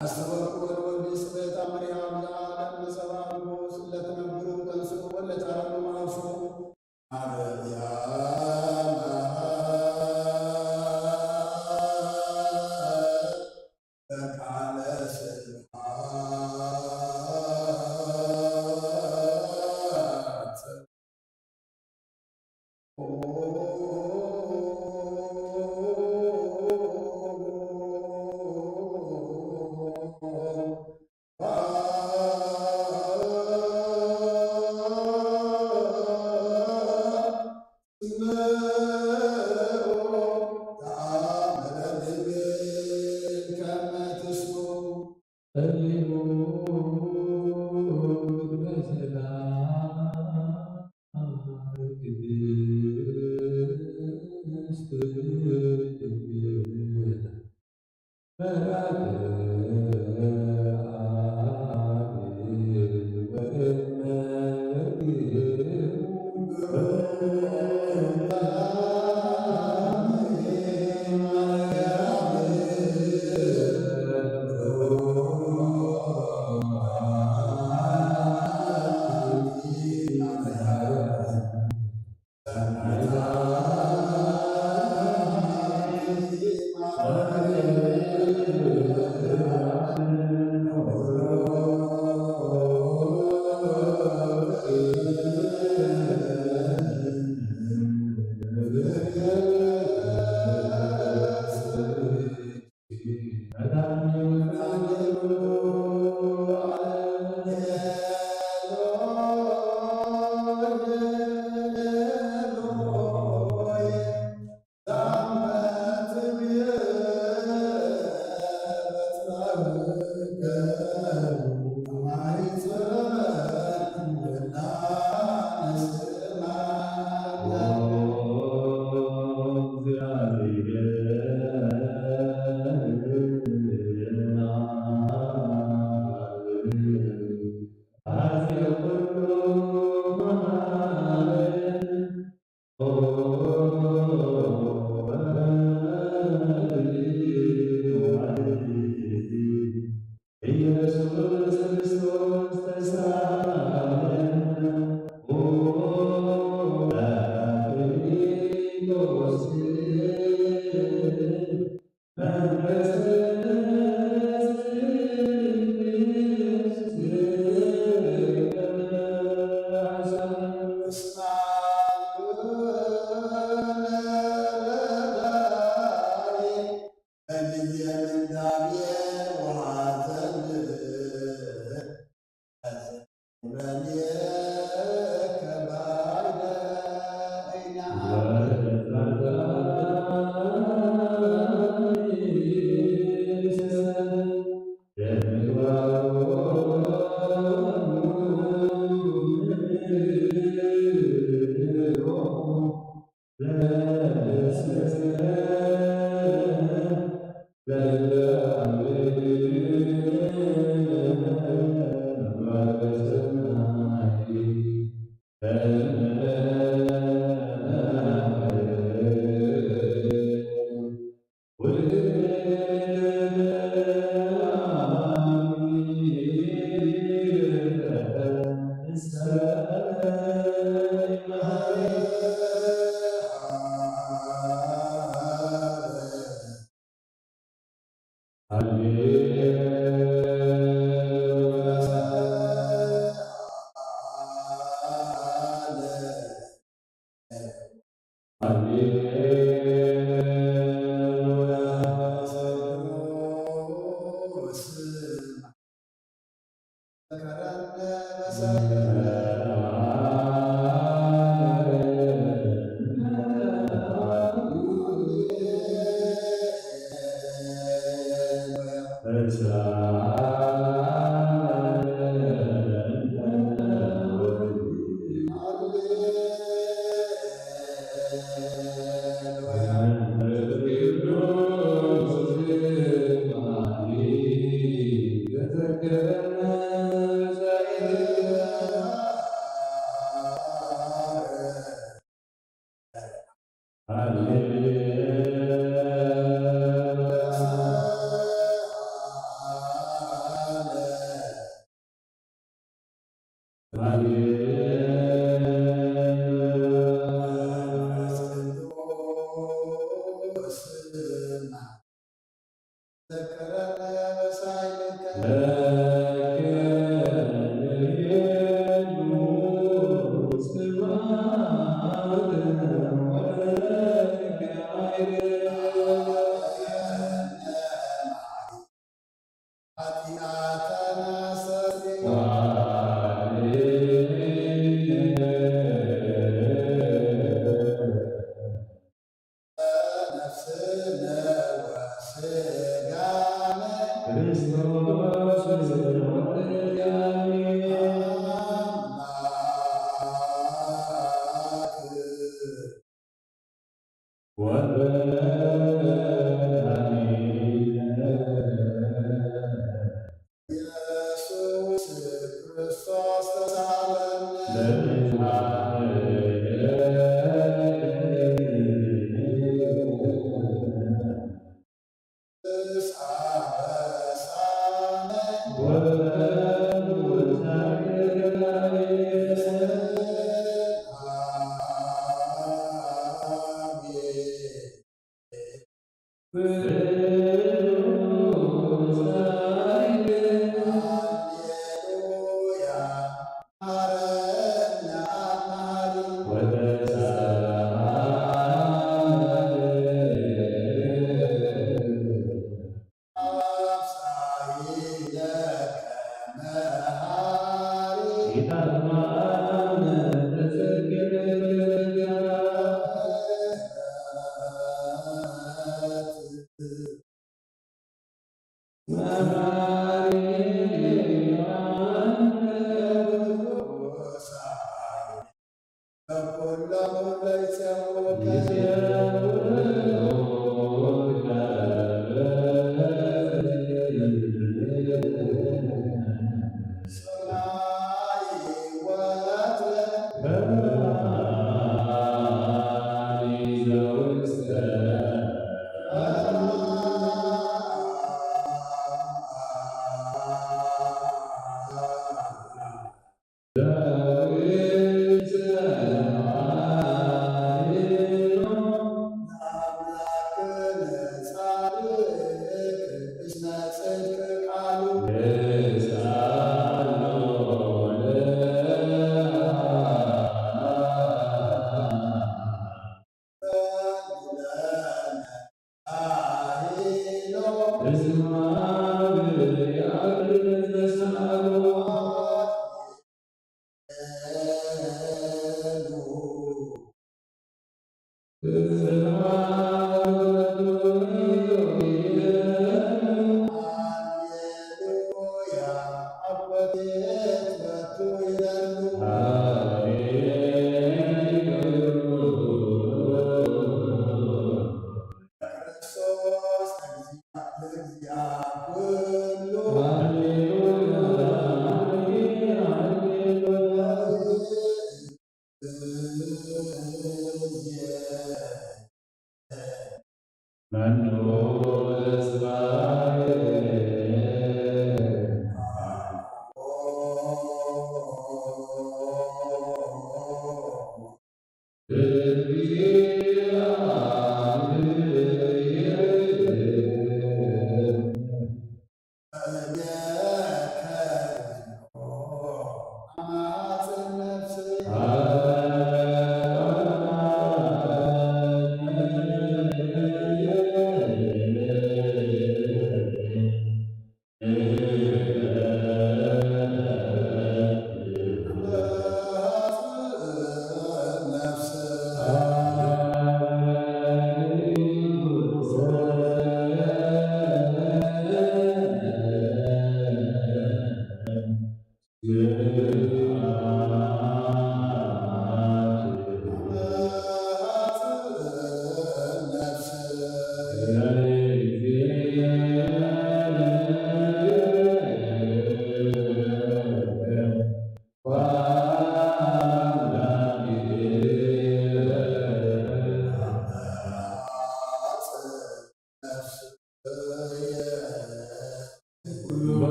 ኣስተበቁ ወልወልድ ስበታ መሪሃ ብዝዓለም መጸባብቦ ስለትነብሩ ተንስኡ ወለታረሙ ማብሱ ማርያም በቃለ ስብሐት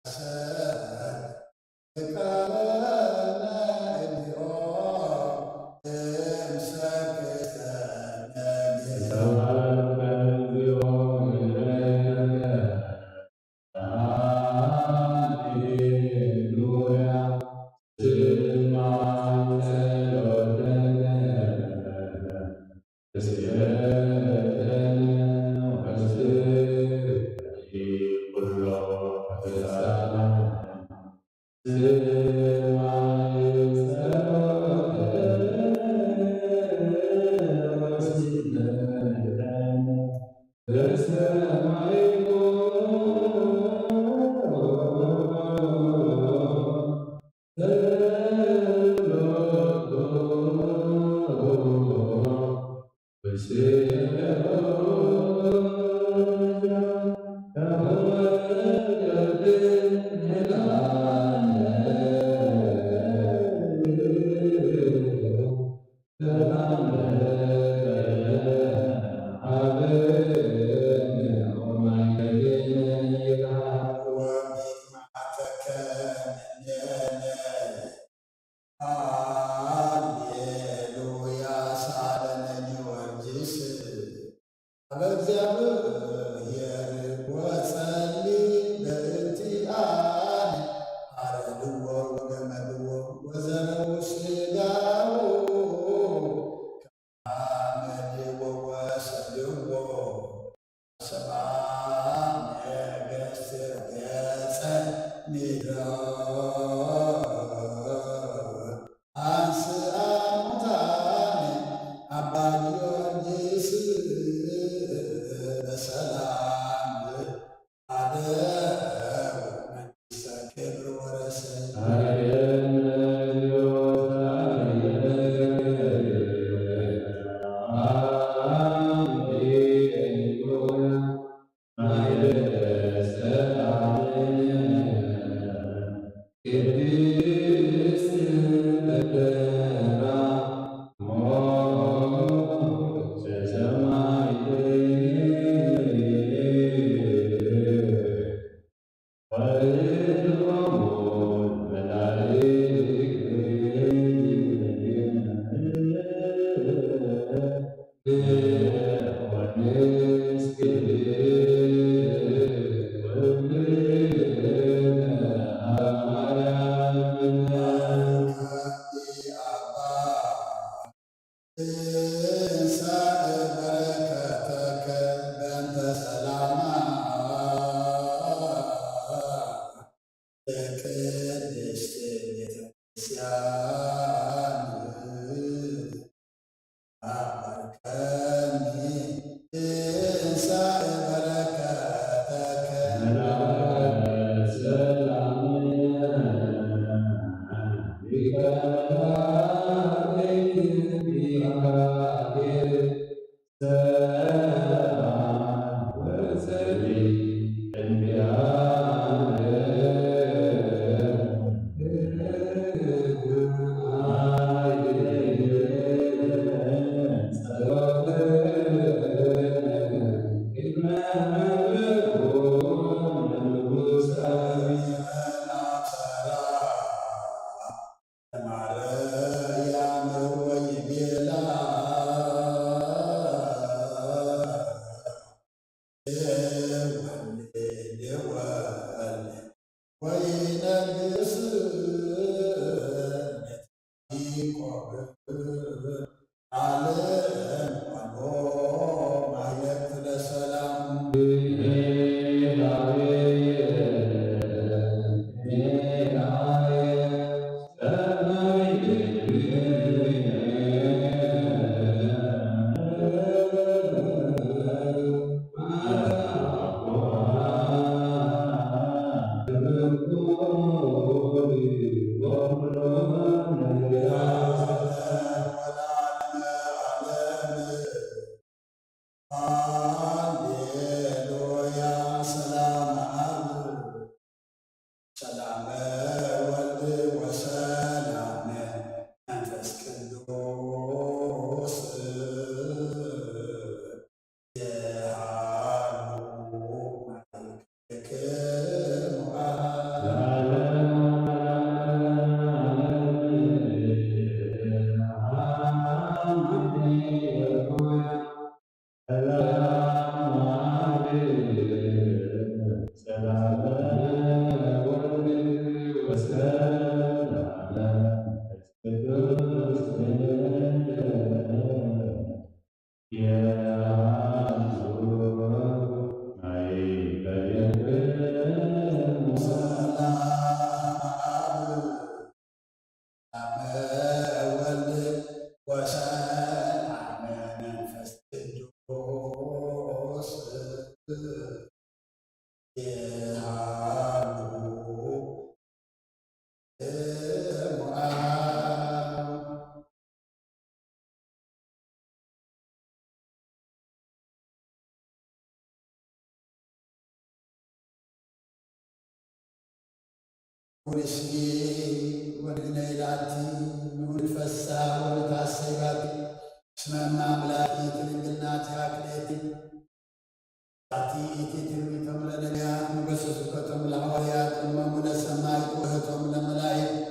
ሰ-፣ ተቃበለነ እግዚኦ እምሰክሰነ ሃሌሉያ ሳለነ ጊዮርጊስ ኣብ እግዚኣብሔር ወጸሊ በእንቲኣነ ሓረድዎ ወገመድዎ ወዘረው ስጋው ከመድዎ ወሰድዎ ሰባ ነገስት ገጸ ምድር አንስአ ሙታነ አባ ጊዮርጊስ በሰላም አደው መንግስተ ክብር ወረሰ። ትንሳኤ በረከተከ በእንተ ሰላማ ለቅድስት ቤተ ክርስቲያን አባርከኒ ትንሳኤ በረከተከ። ማርያም ወይ ቤላ ወልድ ወልድ ወይነግስ ያዕቆብ ዓለም ዋኖ ማሕለፍ ለሰላም። ሃሌሉያ። ሰላም አብ፣ ሰላም ወልድ ወሰላም መንፈስ ቅዱስ የሃሉ ማእከልክሙ። እስከ ለዓለም ቅዱስ የሃሉ ናይ በየንክሙ ሰላም ወወልድ ወሰላም መንፈስ ቅዱስ ይሃሉ እሙኣን። ኩልሽኪ ወድግነ ኢላቲ ንኡድ ፈሳ ወንታሰይባቲ ሽመማ ምላኪ ክልንግልናቲ ኣክሌቲ ኣቲ እቲ ትርቢቶም ለነቢያት ንጉስ ስብከቶም ለሐዋርያት እሞሙ ለሰማይ ውህቶም ለመላእክት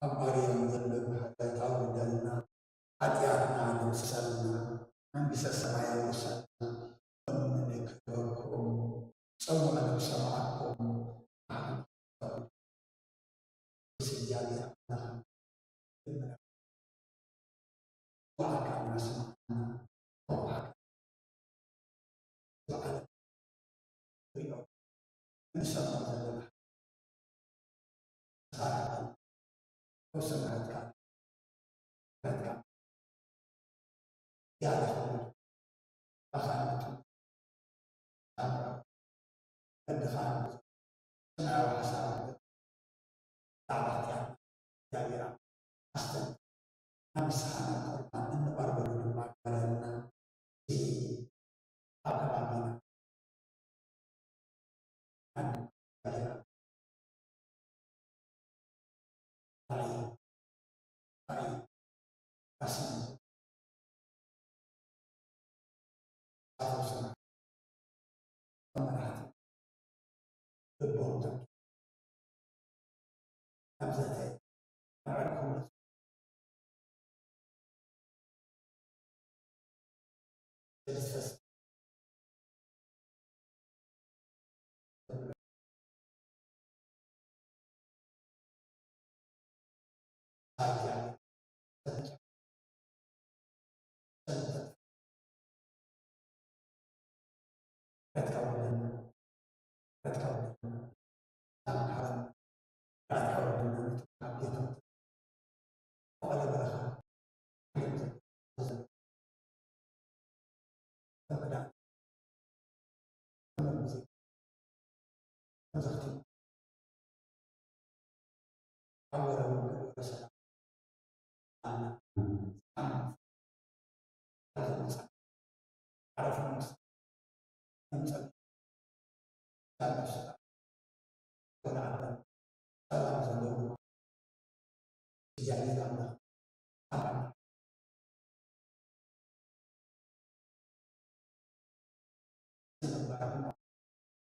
ኣብ ማርያም ዘንበብ ምሕረት ኣውርደልና፣ ሓጢኣትና ደምስሰልና፣ መንግስተ ሰማይ ኣውርሰና። እምኒ ክበኩም፣ ጽውዕ ንኽሰምዓኩም፣ ስያሜ ኣምላኽ ብኣካልና ስምዓና፣ ብኣካል ብዓለም ንሪኦ ንሰምዖ ዘለና መሳርሕቲ ነብሲ ምሕረትካ ምሕረትካ ያለ ክብሪ ኣኻልቱ ኣምራ ወድኻ ስምዓዊ ሓሳብ ዛዕባ ኃጢአት እግዚኣብሔር ኣስተን ናብ ንስሓ ናብ ቁርባን እንቐርበሉ ድማ ግበረልና። እዚ ኣብ ከባቢና ሓንቲ ባዴራ ራእይ ራእይ ራስን ኣፈውስና መራሕቲ ልቦም ተኪ ኣብ ዘተ መዕርኩም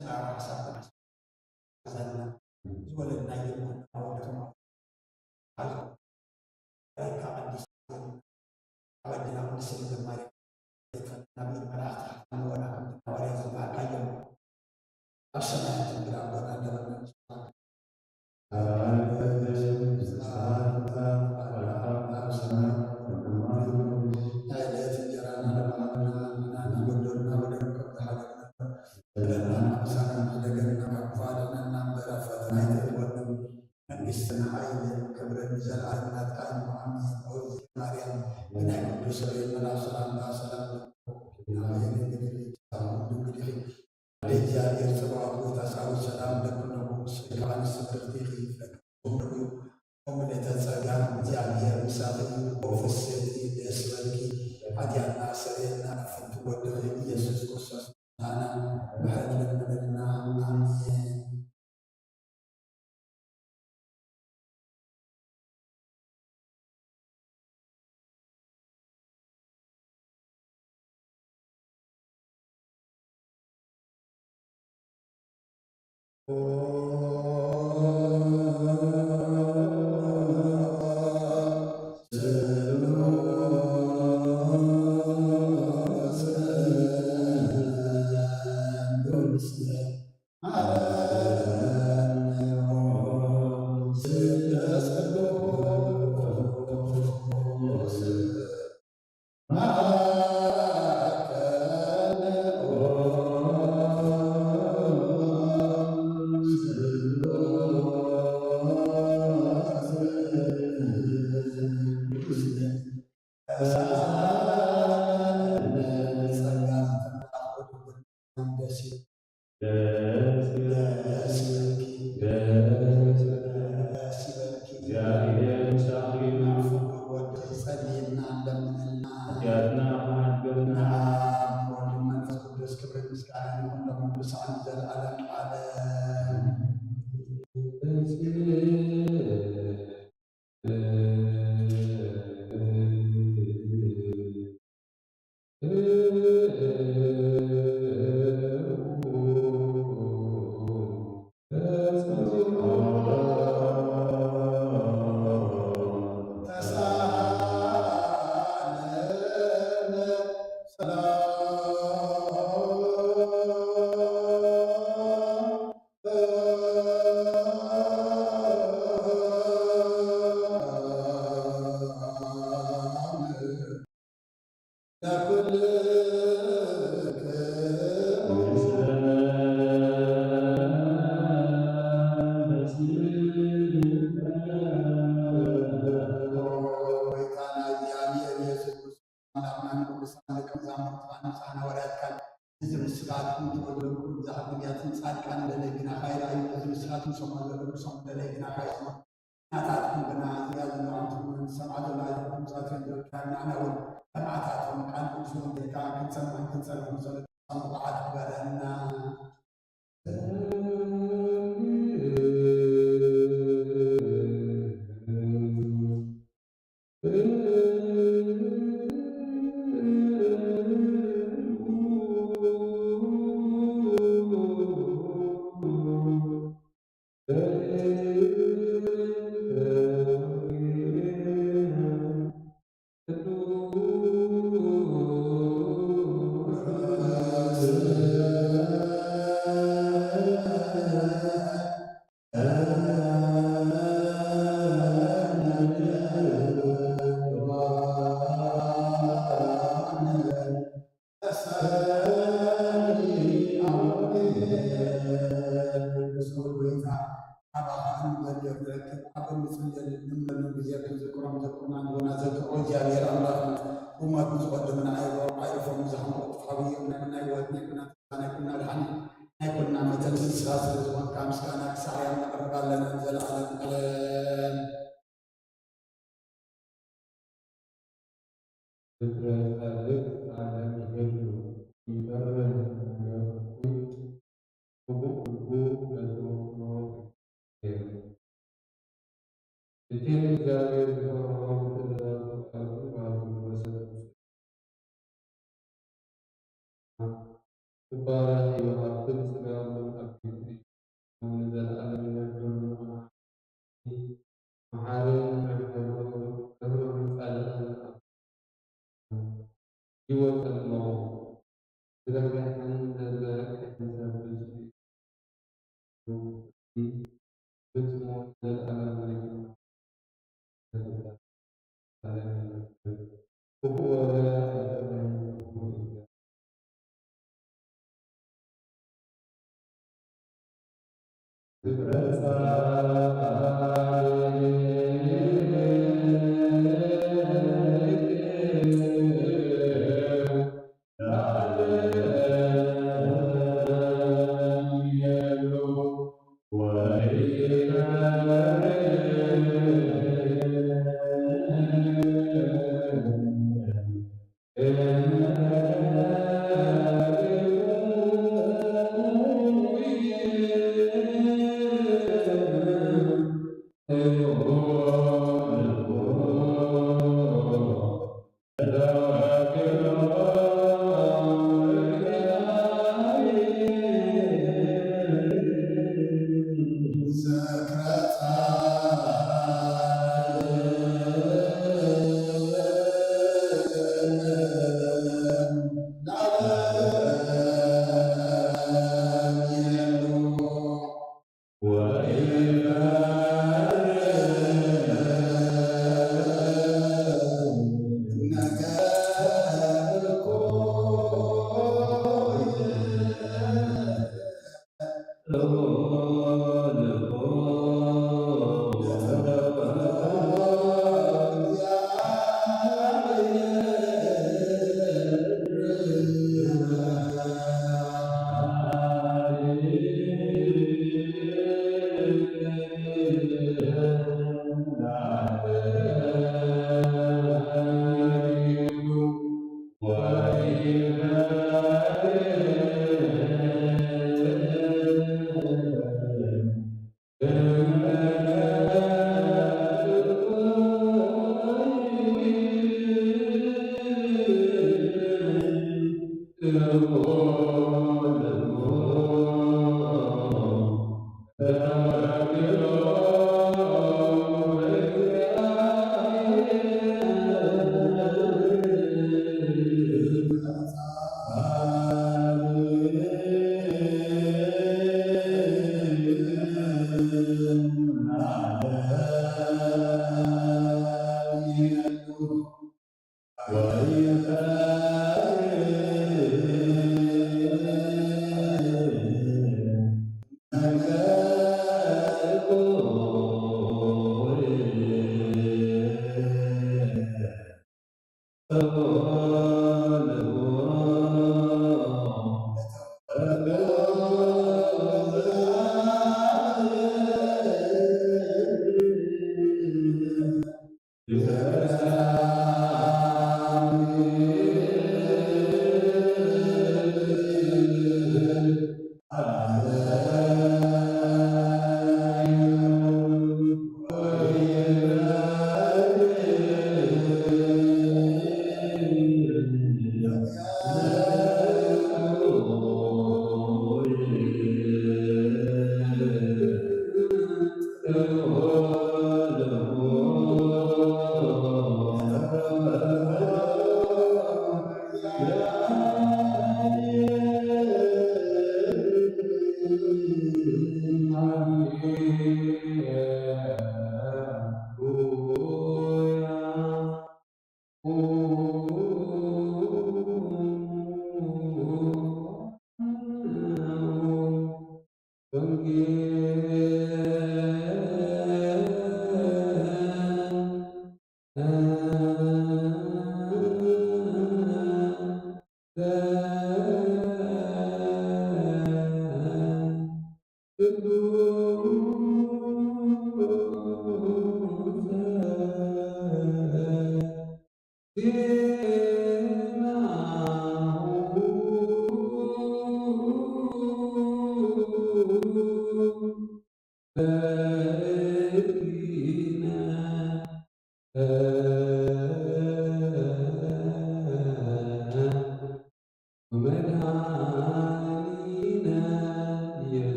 ሓሳብ ዘለና ዝወለድናዮ ወድና ወድኹም ሓልካ ቀዲስ ኣብ ኣዴና ቅድስት ድንግል ማርያም ናብ መላእክቲ ሓፍትና ወላ ሓፍትና ሃዋርያ ዝበሃልካዮም ኣብ ሰማያት ትንብር ኣቦና እንደበልና ናይ ዕለት እንጀራና ለማዕበና ንጎደሉና ወደንከም ዝሓለና በደልና ምሳና ዝደገና ካብ ክፉእ ኣድሕነና እምበር ኣብ ፈተና ኣይተእትወና። መንግስትን ሓይልን ክብርን ንዘለኣለም ናትካ እዩ። ኣሜን። ኦ እግዝእትየ ማርያም ብናይ ቅዱስ ገብርኤል መልኣክ ሰላምታ ሰላም እልኪ፣ ድንግል ኢኺ፣ ድንግል ኢኺ። ኣደ እግዚኣብሔር ጸባኦት ጎይታ ሰራዊት ሰላም እለኪ ኣለኹ፣ ንስኺ ከኣ ንስብርቲ ኢኺ፣ ፍረ ከርሥኺ ፍኑው እዩ። እምልእተ ጸጋ እግዚኣብሔር ምሳኺ እዩ። ኦ ፍስሕቲ ደስ ይበልኪ፣ ሓጢኣትና ኣስተሰርየልና፣ ፍቱው ወድኺ ኢየሱስ ክርስቶስ ምሕረት ለምንልና። ኣሜን። ደስ ይበልኪ። ደስ ይበልኪ። ደስ ይበልኪ። እግዚኣብሔር ምሳኺ ይኹን። ናብ ፍቁር ወድኺ ጸልየልና ለምንልና። ሓጢኣትና ክሓድገልና። ንኣብ ወወልድ ወመንፈስ ቅዱስ ክብርን ምስጋናን ይኹን ሎምን ክሳዕ ንዘለዓለም ዓለም። ኣምላኽናን ቅዱሳን ደቀ መዛሙርትኻን ብፁዓን ሃዋርያትካን፣ ነዚ ንስኻትኩም ትወደሉ ኩሉ ብዝሓት ነቢያትን ጻድቃንን ደለይ ግናኻ ይረኣዩ፣ ነዚ ንስኻትኩም ትሰምዑ ዘለኹም ክሰምዑ ደለይ ግናኻ ይስምዑ። ናታትኩም ግና እዚኣ ዘለዋ ኣንትኹም ንሰምዓ ዘለና ድምጻት እዮም ዝወክላ። ንዓና እውን ከም ኣታቶም ቃል ቅዱስ ወንጌልካ ክንሰምዕን ክንጸልኦን ዘሎ ብቕዓት ግበረና። እግዚኣብሔር ኣምላኽና ብሞት ንዝቐደሙ ንዓዮም ኣዕርፎም፣ ንዝሓመቑ ጥፍኣዊ እዮም። ናይ ኩልና ህይወት፣ ናይ ኩልና ተስፋ፣ ናይ ኩልና መድሓኒት፣ ናይ ኩልና መተንፈሲ ስጋ ስለ ዝኾንካ ምስጋና ክሳብ ኣርያም ነቕርብ ኣለና ንዘለዓለም ዓለም። ፍጥረት ካልእ ዓለም ይህሉ ይፈርህ ነገር ኩሉ ብብኡ በዝወስኖ። እቲ ንእግዚኣብሔር ዝፈርሆ ብትእዛዙ ቃሉ ባርኩ መሰሉ። ባርኽ እዩ፣ ሃብትን ጸጋን ኣብ ቤቱ እዩ፣ ንዘለኣለም ይነብር። መሓርን ርህሩህን ጻድቕን፣ ህይወት ኣለዎ። ዝርሕርሕን ዘዘርግሕን ሰብ ብፁዕ እዩ። ፍጹም ዘለኣለማዊ ክፉእ ወገን ኣይተባህልን።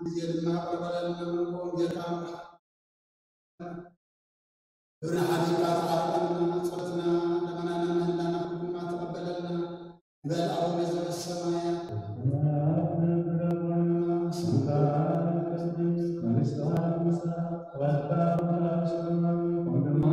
ግዜ ድማ ቅርበለልና፣ ወንጌልካ ምርሓ። ግብርና ሓሊፍካ ተዓረቀና፣ ጸሎትና፣ ልመናና፣ ምህላና ኩሉና ተቐበለልና። በል ኣቡነ ዘበሰማያት። ስምካ ይትቀደስ፣ መንግስትካ ትምጻእ፣ ፈቃድካ ትኩን፣ ኣብ ሰማይ ከምኡ ድማ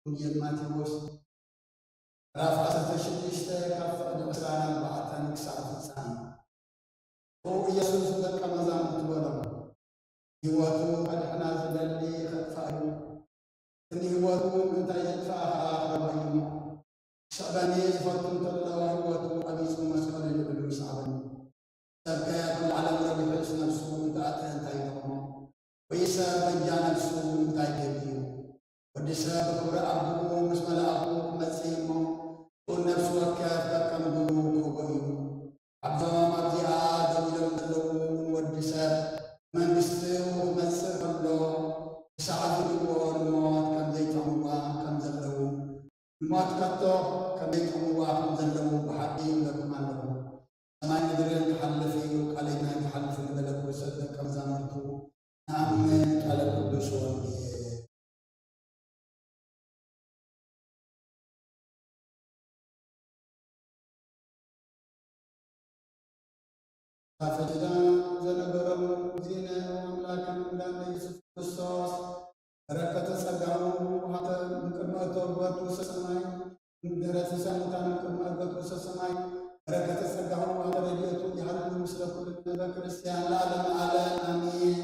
ወንጌል ማቴዎስ ምዕራፍ ዓሰርተ ሽዱሽተ ካብ ፍቕዲ ዕስራን ኣርባዕተን ክሳብ ፍጻመ። ብኡ ኢየሱስ ደቀ መዛሙርቱ በሎም፣ ህይወቱ ከድሕና ዝደሊ ኸጥፍኣ እዩ፣ እቲ ንህይወቱ ምእንታይ ዘጥፍኣ ኸኣ ክረኽባ እዩ እሞ። ክስዕበኒ ዝፈቱ እንተሎ ህይወቱ ቀቢጹ መስቀሉ ልዕሉ ይስዓበኒ። ሰብከ ኩሉ ዓለም ረቢሑስ ነፍሱ እንተኣጥፈ እንታይ ይጠቕሞ? ወይ ሰብ በጃ ነፍሱ እንታይ ይደሊ እዩ? ወዲ ሰብ ብኽብሪ ኣቦኡ ምስ መላእኽቱ ክመጽእ እሞ፣ ብኡ ነፍሲ ወከፍ ከከም ግብሩ ክህቦ እዩ። ኣብዞም ኣብዚኣ ደው ኢሎም ዘለዉ ንወዲ ሰብ መንግስቱ ክመጽእ ከሎ፣ ክሳዕ ዝብልዎ ንሞት ከም ዘይጠቕምዋ ከም ዘለዉ፣ ንሞት ከቶ ከም ዘይጠቕምዋ ከም ዘለዉ ብሓቂ ይብለኩም ኣለኹ። ሰማይ ምድርን ክሓልፍ እዩ፣ ቃለይ ግን ኣይክሓልፍን በለ። ክርስቶስ ደቀ መዛሙርቱ ንኣምን ቃለ ቅዱስ ወንጌል። ፈዲዳ ዘነገሮም ዚነ ኣምላክን መድኃኒነ ኢየሱስ ክርስቶስ በረከተ ጸጋሁ ሃተ እምቅድመ እቶ እግበቱ ሰማይ እምድህረ ትንሳኤ ሙታን እምቅድመ እግበቱ ሰማይ በረከተ ጸጋሁ ሃተ ረድኤቱ ይሃሉ ምስለ ኩሉ ህዝበ ክርስቲያን ለዓለመ ዓለም አሜን።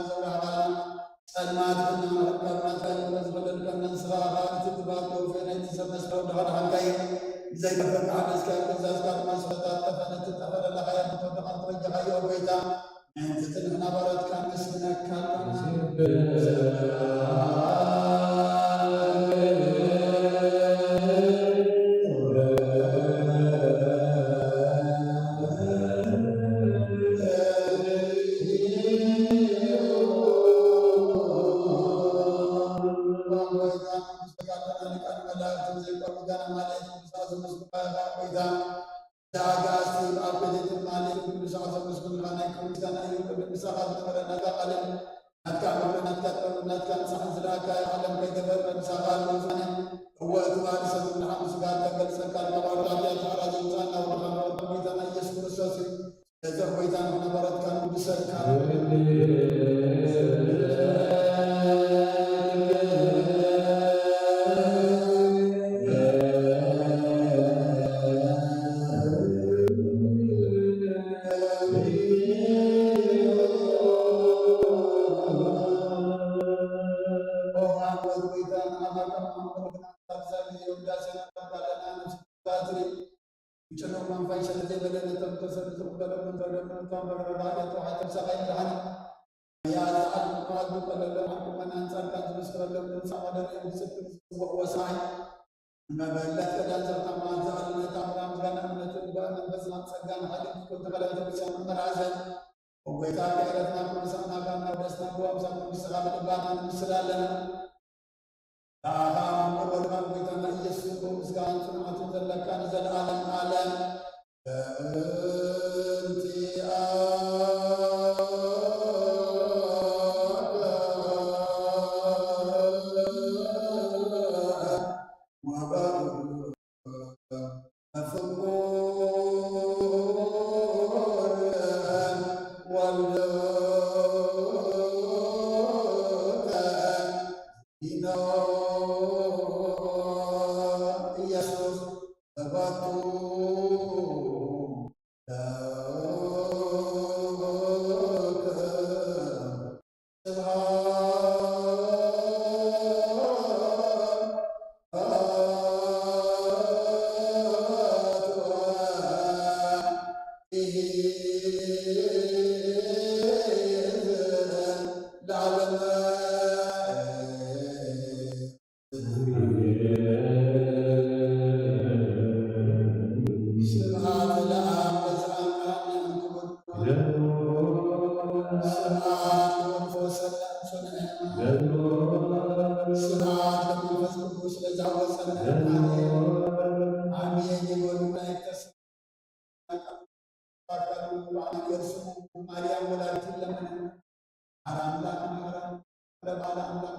ዘብርሃ ጸልማት እና መረካብ ናትካ ይመዝበለልካ መንስኻ እቲ ትባል ተውፌ ናይቲ ሰብ መስፈር ድኻ ድሓንካዮ ብዘይተፈካ ሓደስካ ገዛዝካ ድማ ስለታጠፈ ነቲ ጠፈለለኻዮ ተወደኻ ተወጀኻዮ ጎይታ ምእንቲ ጽንሕ ናባራትካ ነመስግነካ ኣለና። ኣጋእዝቲ ኣብ ቤት ትማሊ ቅዱስ ኣዘመስኩልካ ናይ ክብሪ ምስጋና እዩ። ቅድም ምሳኻ ዝነበረ ናትካ ቃልን ናትካ ክብርን ናትካ ጥበብን ናትካ ንስሓን ዝለኣካ ዓለም ከይገበር ምሳኻ ኣለዉ ዝኾነ እወ እቲ ባህሪ ሰብ ብርሃን ስጋ ተገልጸካ ካብ ዓወዳት ያተሓራ ዘውፃና ወድኻ መወድካ ጎይታና ኢየሱስ ክርስቶስ እዩ። ስለዚ ኣብ ጎይታ ንሕና ባሮትካ ንቅዱሰካ ይጨነቕ መንፋይ ስለ ዘይበለ ነቶም ተሰዱ ዝቕበሎም መንፈዶም ነቶም በረረ ባህርያት ተዋሕዶ ምሳኻ ይምርሓኒ። ያ ዝዓል ምቕባል ዝቀለሎም ዓቁመን ኣንጻርካ ዝመስክረሎም ንሳ ወደር ብጽድቅ ዝጽውዕዎ ሰማይ ንመበለት ቀዳን ዘርታ መዓልቲ ኣልነታ ምራም ዝጋና እምነትን ጓ መንፈስ ናብ ጸጋን ሓይልን ክትኮን ተኸለ ቤተክርስቲያን መመራዘን ወጎይታ ከዕረትና ኩሉ ሰማዕና ካብ ናብ ደስና ብዋምሳ መንግስቲ ካብ ልባና ንምስል ኣለና። ንኣኻ ምቕበል ካብ ጎይታና ኢየሱስ ክርስቶስ ምስጋናን ጽንዓትን ዘለካ ንዘለኣለም ዓለም። በእንቲኣከ ወበእንተ ፍቁር ወልድከ ኢየሱስ ተባቱ ለከ ስብሐት ለዓለመ። ስብሐት ለአብ በዘአምራነ እንክቡር። ስብሐት ለወልድ ወሰላም ሶነ። ስብሐት ለመንፈስ ቅዱስ ለዛወፀነ። አሜን። አሜን ይበሉ መላእክተ ሰማይ። ማርያም ወላዲት ለምንና። ኧረ አምላክ ማረን። ኧረ ባለ አምላክ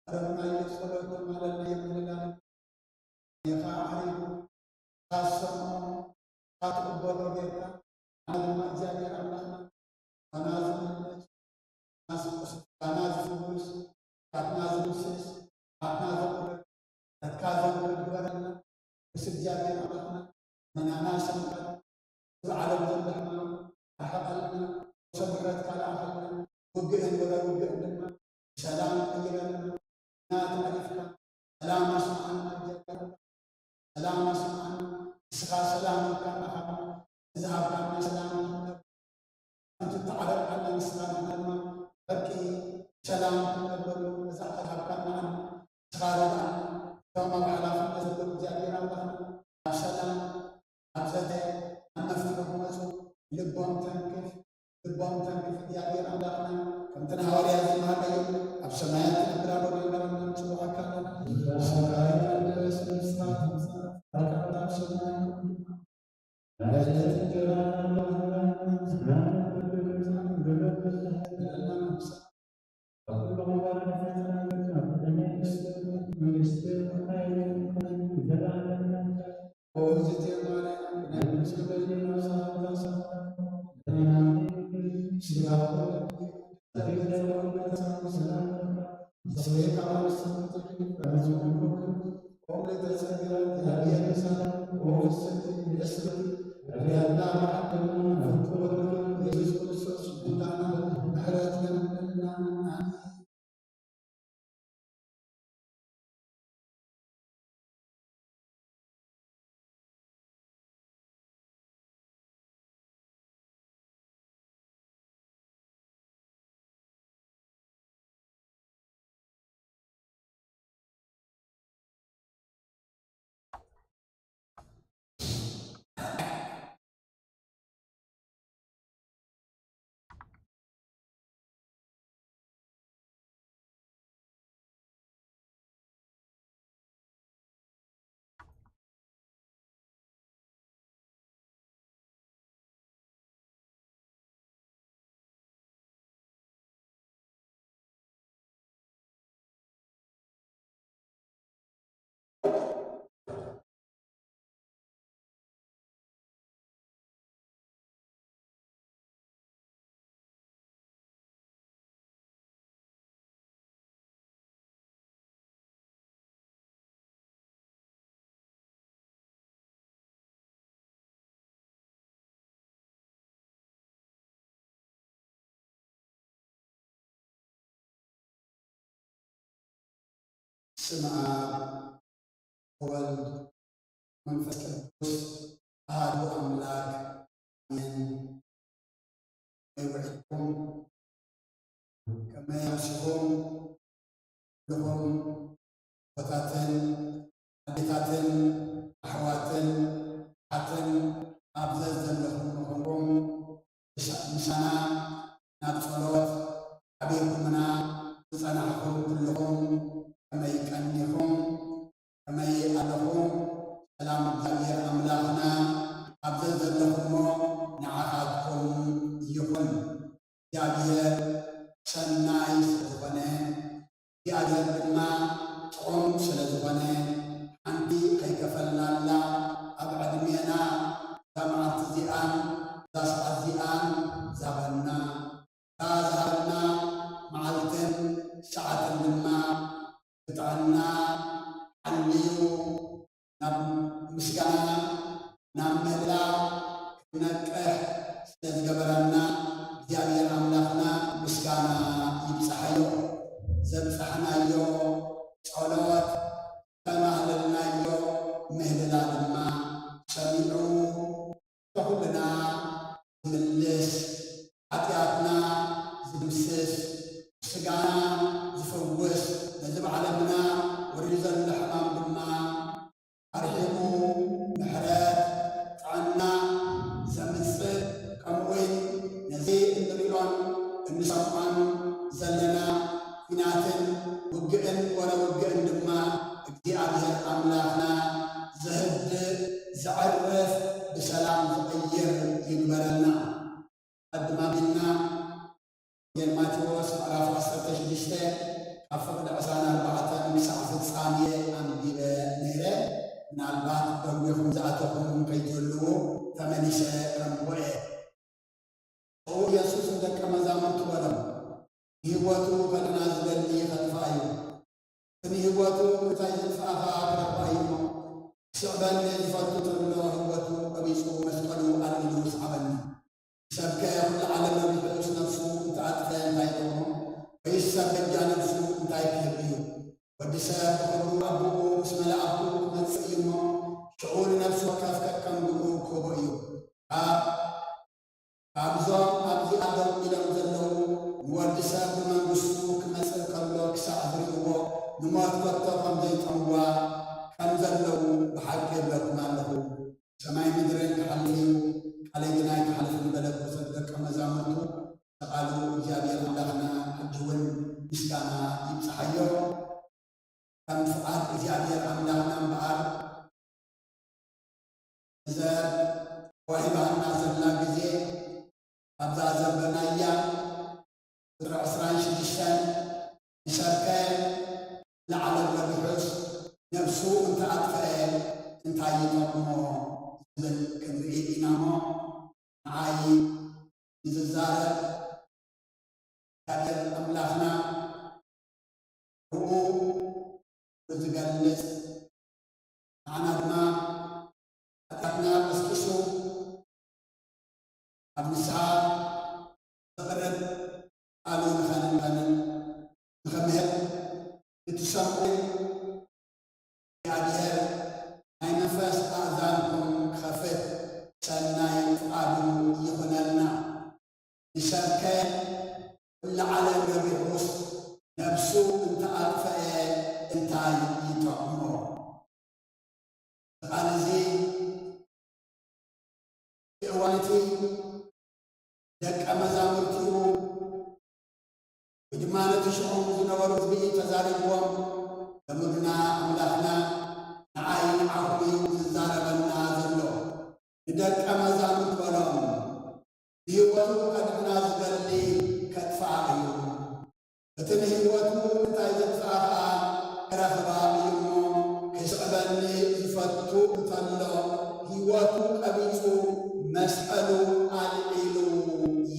ረብናየ ጸሎት ተማለልና የምንላለን። ጌታ ዓሪጉ ካሰሞ ካትቅበሎ ጌታ ኣነ ድማ እግዚኣብሔር ኣምላክና ኣና ዝምልስ ኣና ዝፍውስ ኣና ዝምስስ ኣና ዘቕርብ ኣና ዘቕርብ ግበረልና። ምስ እግዚኣብሔር ኣምላክና መናና ሰንበት ዝዓለም ዘሎ ሕማም ርሓቐልና። ሰብረት ካልኣኸልና ውግእን ወረ ውግእን ድማ ሰላም ቀይረልና። ናትና ኢፍካ ሰላም ኣስምዓና። ሰላም ኣስምዓና። ንስኻ ሰላም ኢልካ ናኻ ዝሃብካና ሰላም ኣንቲ ተዓረቕና ንስኻ ድማ ዕርቂ ሰላም ክንነብረሉ መዛዕታ ሃብካና። ንስኻ ርዳእና። እቶም ኣብ ሓላፍነት ዘለዉ እግዚኣብሔር ኣምላኽና ኣብ ሰላም ኣብ ዘተ ኣብ መፍትሒ ክመፁ ልቦም ተንክፍ። ልቦም ተንክፍ እግዚኣብሔር ኣምላኽና። ከምቲ ንሃዋርያ ዝመሃረዮ ኣብ ሰማያት ትነብር ኣቦና እንዳበልና ንፅውዓካ ኣለና። ስምካ ይቐደስ፣ መንግስትካ ትምጻእ፣ ፈቃድካ ኣብ ሰማይ ከምኡ ድማ ስም ኣብ ወወልድ መንፈስ ቅዱስ ኣሃዱ ኣምላክ ኣሜን። ከመይ ውዒልኩም? ከመይ ኣምሲኹም? ኩልኹም ኣቦታትን ኣዴታትን ኣሕዋትን ኣሓትን ኣብ ዘዘለኹም ምዃንኩም ምሳ-፣ ምሳና ናብ ጸሎት ሓቢርኩምና ዝጸናሕኩም ኩልኹም ከመይ ቀኒኹም? ከመይ ኣለኹም? ሰላም እግዚኣብሔር ኣምላኽና ኣብ ዘዘለኹሞ ንዓኻትኩም ይኹን። እግዚኣብሔር ሰናይ ስለ ዝኾነ፣ እግዚኣብሔር ድማ ጥዑም ስለ ዝኾነ፣ ሓንቲ ኣይከፈልናላ። ኣብ ዕድሜና እዛ መዓልቲ እዚኣን እዛ ሰዓት እዚኣን ዝሃበና፣ እታ ዝሃበና መዓልትን ሰዓትን ድማ ብጥዕና ሓልዩ ናብ ምስጋና፣ ናብ ምህላ ክንነቅሕ ስለ ዝገበረና እግዚኣብሔር ኣምላኽና ምስጋና ይብጽሓዮ። ዘብጻሕናዮ ጸሎት፣ ዝተማህለልናዮ ምህልላ ድማ ሰሚዑ ንኹልና ዝምልስ፣ ሓጢኣትና ዝድምስስ፣ ስጋና ዝፈውስ፣ ነዚ ብዓለምና ወሪዱ ዘሎ ሕማም ድማ ኣርሒቑ ምሕረት፣ ጥዕና ዘምጽእ፣ ከምኡውን ነዚ እንርእዮን እንሰምዖን ዘለና ኲናትን ውግእን ወረ ውግእን ድማ እግዚኣብሔር ኣምላኽና ዘህድእ፣ ዘዕርፍ፣ ብሰላም ዝቕይር ይግበረልና። ኣቀድም ኣቢልና ወንጌል ማቴዎስ ምዕራፍ ዓሰርተ ሽዱሽተ ካብ ፍቕዲ ዕስራን ኣርባዕተን ክሳዕ ፍጻሜ ኣንቢበ ነይረ። ምናልባት ደዊኹም ዝኣተኹም ከይትህልዉ ተመሊሰ ከንብቦ እየ። ብኡ ኢየሱስ ንደቀ መዛሙርቱ በሎም፣ "ንህይወቱ ከድሕና ዝደሊ ኸጥፍኣ እዩ፣ እቲ ንህይወቱ ምእንታይ ዝጥፍኣ ኸኣ ክረኽባ እዩ እሞ፣ ክስዕበኒ ዝፈቱ እንተሎ ህይወቱ ቀቢጹ መስቀሉ ኣልዒሉ ይስዓበኒ። ሰብከ ኩሉ ዓለም ረቢሑስ ነፍሱ እንተኣጥፈ እንታይ ይጠቕሞ? ወይስ ሰብ በጃ ነፍሱ እንታይ ክህብ እዩ? ወዲ ሰብ ብኽብሩ ኣቦኡ ምስ መላእኽቱ ክመጽእ እዩ እሞ፣ ሽዑ ንነፍሲ ወከፍ ከከም ግብሩ ክህቦ እዩ። ካብ ካብዞም ኣብዚኣ ደው ኢሎም ዘለዉ ንወዲ ሰብ ብመንግስቱ ክመጽእ ከሎ ክሳዕ ዝርእይዎ ንሞት ከቶ ከም ዘይጠምዋ ከም ዘለዉ ብሓቂ እብለኩም ኣለኹ። ሰማይ ምድርን ክሓልፍ እዩ፣ ቃለይ ግን ኣይክሓልፍን በለ ብርቱዕ ደቀ መዛሙርቱ። ንቃሉ እግዚኣብሔር ኣምላኽና ሕጂ እውን ምስጋና ይብጽሓዮ። ከም ፍቓድ እግዚኣብሔር ኣምላኽና እምበኣር፣ እዛ ተዋሂባና ዘላ ግዜ ኣብዛ ዘንበናያ ቁጽሪ ዕስራን ሽዱሽተን፣ "ንሰብከ ለዓለም ረቢሑስ ነብሱ እንተኣጥፍአ እንታይ ይጠቕሞ?" ዝብል ክንርኢ ኢና እሞ፣ ንዓይ ንዝዛረብ እግዚኣብሔር ኣምላኽና ብኡ ዝገልጽ፣ ንዓና ድማ ሓጢኣትና ቀስቂሱ ኣብ ንስሓ ዘቕርብ ቃሉ ንኸንንተንን ንኽምህር፣ ንትሰምዑ እግዚኣብሔር ናይ መንፈስ ኣእዛንኩም ክኸፍት ሰናይ ፍቓዱ ይኹነልና። ንሰብከ ኩሉ ዓለም ረቢሑስ ነብሱ እንተኣጥፈአ እንታይ ይጠቕሞ? ቃል እዚ እቲ እዋን እቲ ደቀ መዛሙርቲኡ ወይ ድማ ነቲ ሽዑ ዝነበሩ ህዝቢ ተዛሪብዎም፣ "እምግና ኣምላኽና ንዓይ ንዓኹም እዩ ዝዛረበና ዘሎ። ንደቀ መዛሙርቱ በሎም፣ ንህይወቱ ከድሕና ዝደሊ ከጥፍኣ እዩ። እቲ ንህይወቱ እንታይ ዘጥፍኣ ኸኣ ክረኽባ እዩ እሞ፣ ክስዕበኒ ዝፈቱ እንተሎ፣ ህይወቱ ቀቢጹ መስቀሉ ኣልዒሉ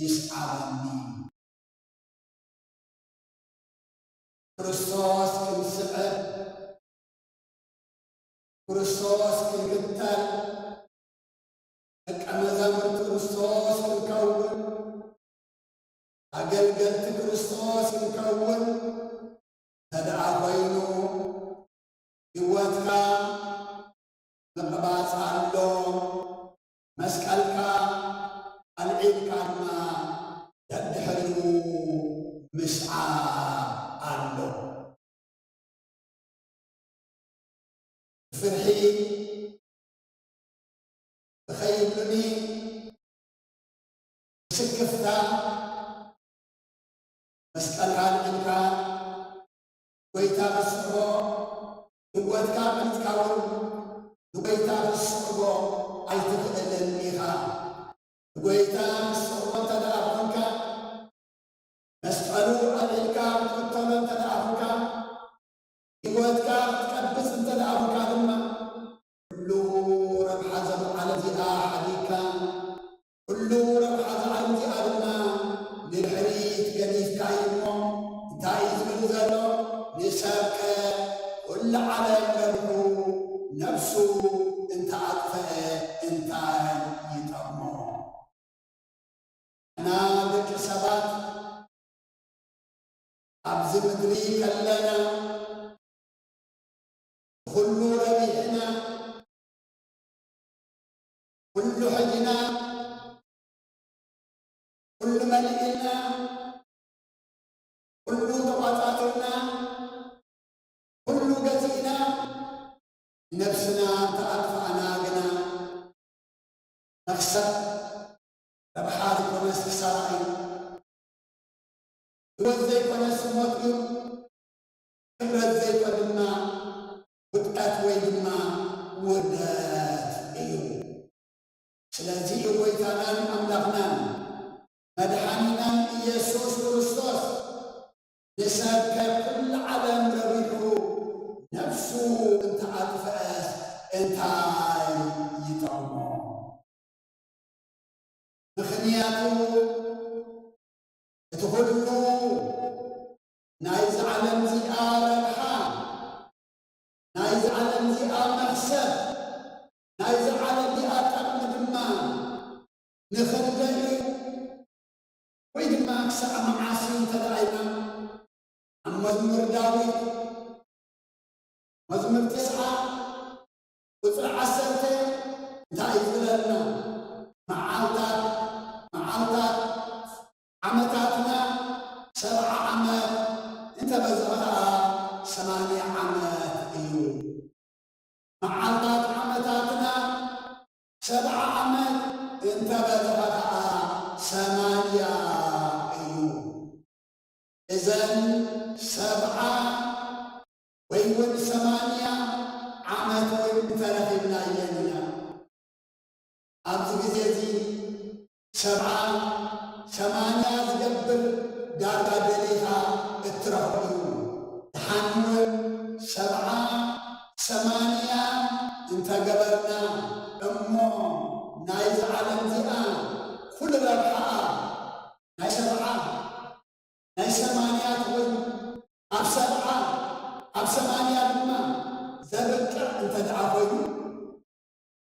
ይስዓበኒ።" ክርስቶስ ክንስዕብ፣ ክርስቶስ ክንክተል፣ ደቀ መዛሙርቲ ክርስቶስ ክንከውን፣ ኣገልገልቲ ክርስቶስ ክንከውን እንተ ደኣ ኾይኑ፣ ህይወትካ ምቕባጽ ኣሎ፣ መስቀልካ ኣልዒልካ ድማ ደድሕሪኡ ምስዓብ ኣሎ። ብፍርሒ፣ ብኸይብሉኒ፣ ብስክፍታ መስቀልካ ኣልዒልካ ጎይታ ክትስዕቦ፣ ህይወትካ ቀኒስካ እውን ንጎይታ ክትስዕቦ ኣይትኽእልን ኢኻ። ንጎይታ ክትስዕቦ እንተ ደኣ ኾንካ፣ መስቀሉ ኣልዒልካ ክትኽተሎ እንተ ደኣ ኾንካ፣ ህይወትካ ክትቀብጽ እንተ ደኣ ኾንካ ድማ፣ ኩሉ ረብሓ እዛ ዓለም እዚኣ ሓዲግካ፣ ኩሉ ረብሓ እዛ ዓለም እዚኣ ድማ ንድሕሪት ገዲፍካ እዩ እሞ፣ እንታይ እዩ ዝብል ዘሎ? ንሰብከ ኩሉ ዓለም ረቢሑ ነብሱ እንተ ኣጥፈአ እንታይ ይጠቕሞ? ንሕና ደቂ ሰባት ኣብዚ ምድሪ ከለና፣ ኩሉ ረቢሕና፣ ኩሉ ሒዝና፣ ኩሉ መሊእና፣ ኩሉ ተቋጻጺርና፣ ኩሉ ገዚእና፣ ነብስና እንተ ኣጥፋእና ግና፣ መኽሰብ ረብሓ ዘይኮነስ ክሳራ እዩ። ህይወት ዘይኮነስ ሞት እዩ። ክብረት ዘይኮነ ድማ ውድቀት ወይ ድማ ውርደት እዩ። ስለዚ እዩ ጎይታናን ኣምላኽናን መድሓኒናን ኢየሱስ ክርስቶስ፣ ንሰብ ካብ ኩሉ ዓለም ረቢሑ ነፍሱ እንተ ኣጥፍአስ እንታይ ይጠቕሞ? ምኽንያቱ እቲ ኩሉ ናይዚ ዓለም እዚኣ ረብሓ፣ ናይዚ ዓለም እዚኣ መኽሰብ፣ ናይዚ ዓለም እዚኣ ጠቕሚ ድማ ንኽንደሊ ወይ ድማ ክሳዕ መዓስ እንተ ደኣ ኢልና፣ ኣብ መዝሙር ዳዊት መዝሙር ተስዓ ቁጽሪ ዓሰርተ እንታይ እዩ ዝብለና? መዓልታት፣ መዓልታት ዓመታትና ሰብዓ ዓመት እንተ በዝሐ ኸኣ ሰማንያ ዓመት እዩ። መዓልታት ዓመታትና ሰብዓ ዓመት እንተ በዝሐ ኸኣ ሰማንያ እዩ። እዘን ሰብዓ ወይ እውን ሰማንያ ዓመት እውን እንተረኺብናየን ኢና። ኣብዚ ግዜ እዚ ሰብዓ ሰማንያ ዝገብር ዳርጋ ደሊኻ እትረኽቦ እዩ። ደሓን እውን ሰብዓ ሰማንያ እንተገበርና እሞ ናይዚ ዓለም እዚኣ ኩሉ ረብሓኣ ናይ ሰብዓ ናይ ሰማንያ ትኹን ኣብ ሰብዓ ኣብ ሰማንያ ድማ ዘብቅዕ እንተ ደኣ ኮይኑ፣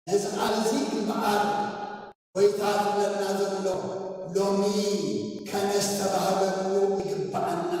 ነዚ ቃል እዚ እምበኣር ጐይታ ዝብለና ዘሎ ሎሚ ከነስተባህለሉ ይግብኣና።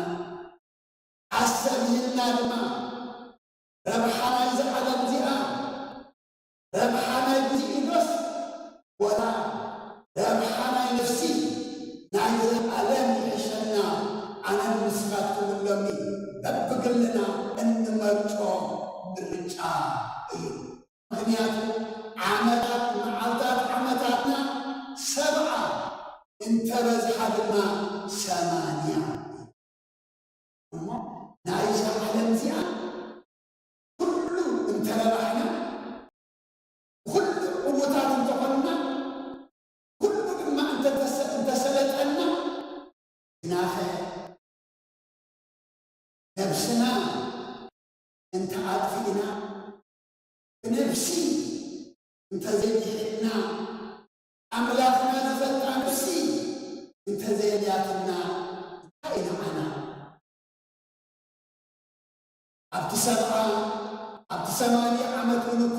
ነብስና እንተ ኣጥፊእና፣ ብነብሲ እንተ ዘይድሒንና፣ ኣምላኽና ዝፈልጣ ነብሲ እንተ ዘየልያትና፣ እንታይ ኢና ንዓና? ኣብቲ ሰብዓ፣ ኣብቲ ሰማንያ ዓመት እውን እኮ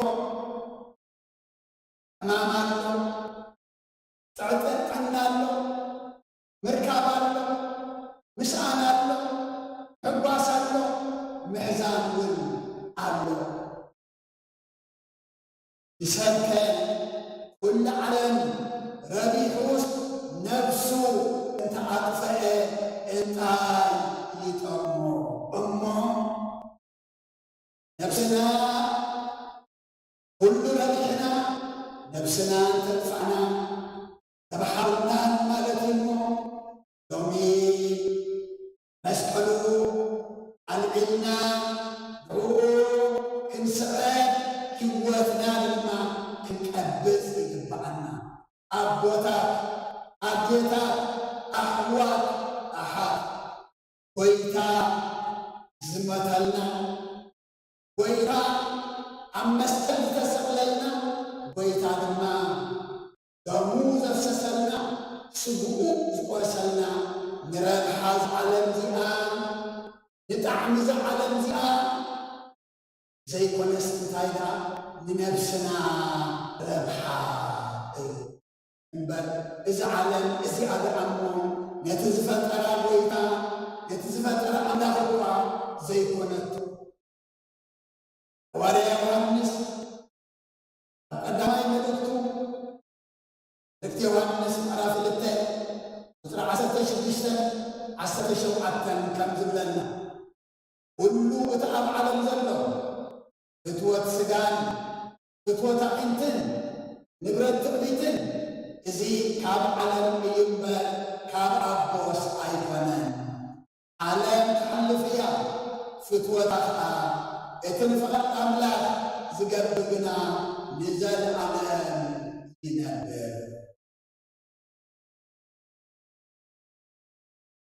ሕማም ኣሎ፣ ጥዕጥን ጥዕና ኣሎ፣ ምርካብ ኣሎ፣ ምስኣን ኣሎ፣ ምሕጓስ ኣሎ፣ ምሕዛን እውን ኣሎ። ንሰብከ ኩሉ ዓለም ረቢሑስ ነብሱ እንተ ኣጥፈአ እንታይ ይጠቕሞ? እሞ ነብስና ኩሉ ረቢሕና ነብስና እንተጥፋእና ተባሓርናን ማለት እዩ። እሞ ሎሚ መስቀሉ ኣልዒልና ብኡ ክንስዕብ ህይወትና ድማ ክንቀብጽ ይግብኣና። ኣቦታት፣ ኣዴታት፣ ኣሕዋት፣ ኣሓት፣ ጎይታ ዝመተልና፣ ጎይታ ኣብ መስቀል ዝተሰቕለልና፣ ጎይታ ድማ ደሙ ዘፍሰሰልና፣ ስግኡ ዝቖርሰልና፣ ንረብሓ እዛ ዓለም እዚኣ፣ ንጣዕሚ እዛ ዓለም እዚኣ ዘይኮነስ እንታይ ደኣ ንነብስና ረብሓ እዩ እምበር፣ እዛ ዓለም እዚኣ ደኣ እሞ ነቲ ዝፈጠራ ጎይታ፣ ነቲ ዝፈጠራ ኣምላኽ እኳ ዘይኮነቶ። ሃዋርያ ዮሃንስ ኣብ ቀዳማይ መልእኽቱ፣ መልእኽቲ ዮሃንስ ምዕራፍ ክልተ ቁጽሪ ዓሰርተ ሽዱሽተ፣ ዓሰርተ ሸውዓተ ከም ዝብለና፣ ኩሉ እቲ ኣብ ዓለም ዘሎ ፍትወት ስጋን ፍትወት ኣዒንትን ንብረት ትዕቢትን፣ እዚ ካብ ዓለም እዩ እምበር ካብ ኣቦስ ኣይኮነን። ዓለም ትሓልፍ እያ፣ ፍትወታ ኸኣ፣ እቲ ንፍቓድ ኣምላኽ ዝገብር ግና ንዘለኣለም ይነብር።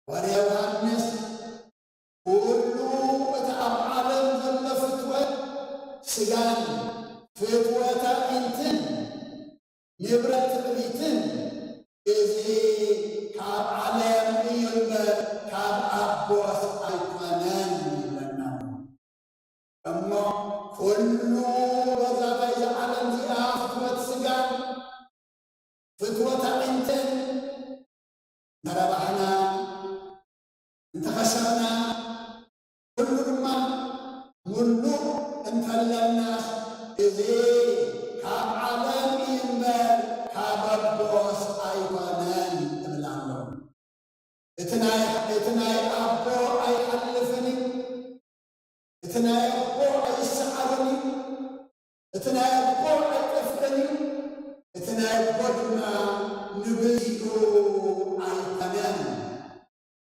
ሃዋርያ ዮሃንስ፣ ኩሉ እቲ ኣብ ዓለም ዘሎ ፍትወት ስጋን ፍትወት ኣዒንትን ንብረት ትዕቢትን፣ እዚ ካብ ዓለም እዩ እምበር ካብ ኣቦስ ኣይኮነን ይብለና ኣሎ። እሞ ኩሉ በዛታ እዛ ዓለም እዚኣ ፍትወት ስጋን ፍትወት ኣዒንትን እንተረባሕና፣ እንተኸሰርና፣ ኩሉ ድማ ምሉእ እንተለናስ፣ እዚ ካብ ዓለም እዩ እምበር ካብ ኣቦስ ኣይኮነን እብል ኣሎ። እቲ ናይ፣ እቲ ናይ ኣቦ ኣይሓልፍን እዩ። እቲ ናይ ኣቦ ኣይሰዓርን እዩ። እቲ ናይ ኣቦ ኣይጠፍእን እዩ። እቲ ናይ ኣቦ ድማ ንግዚኡ ኣይኮነን።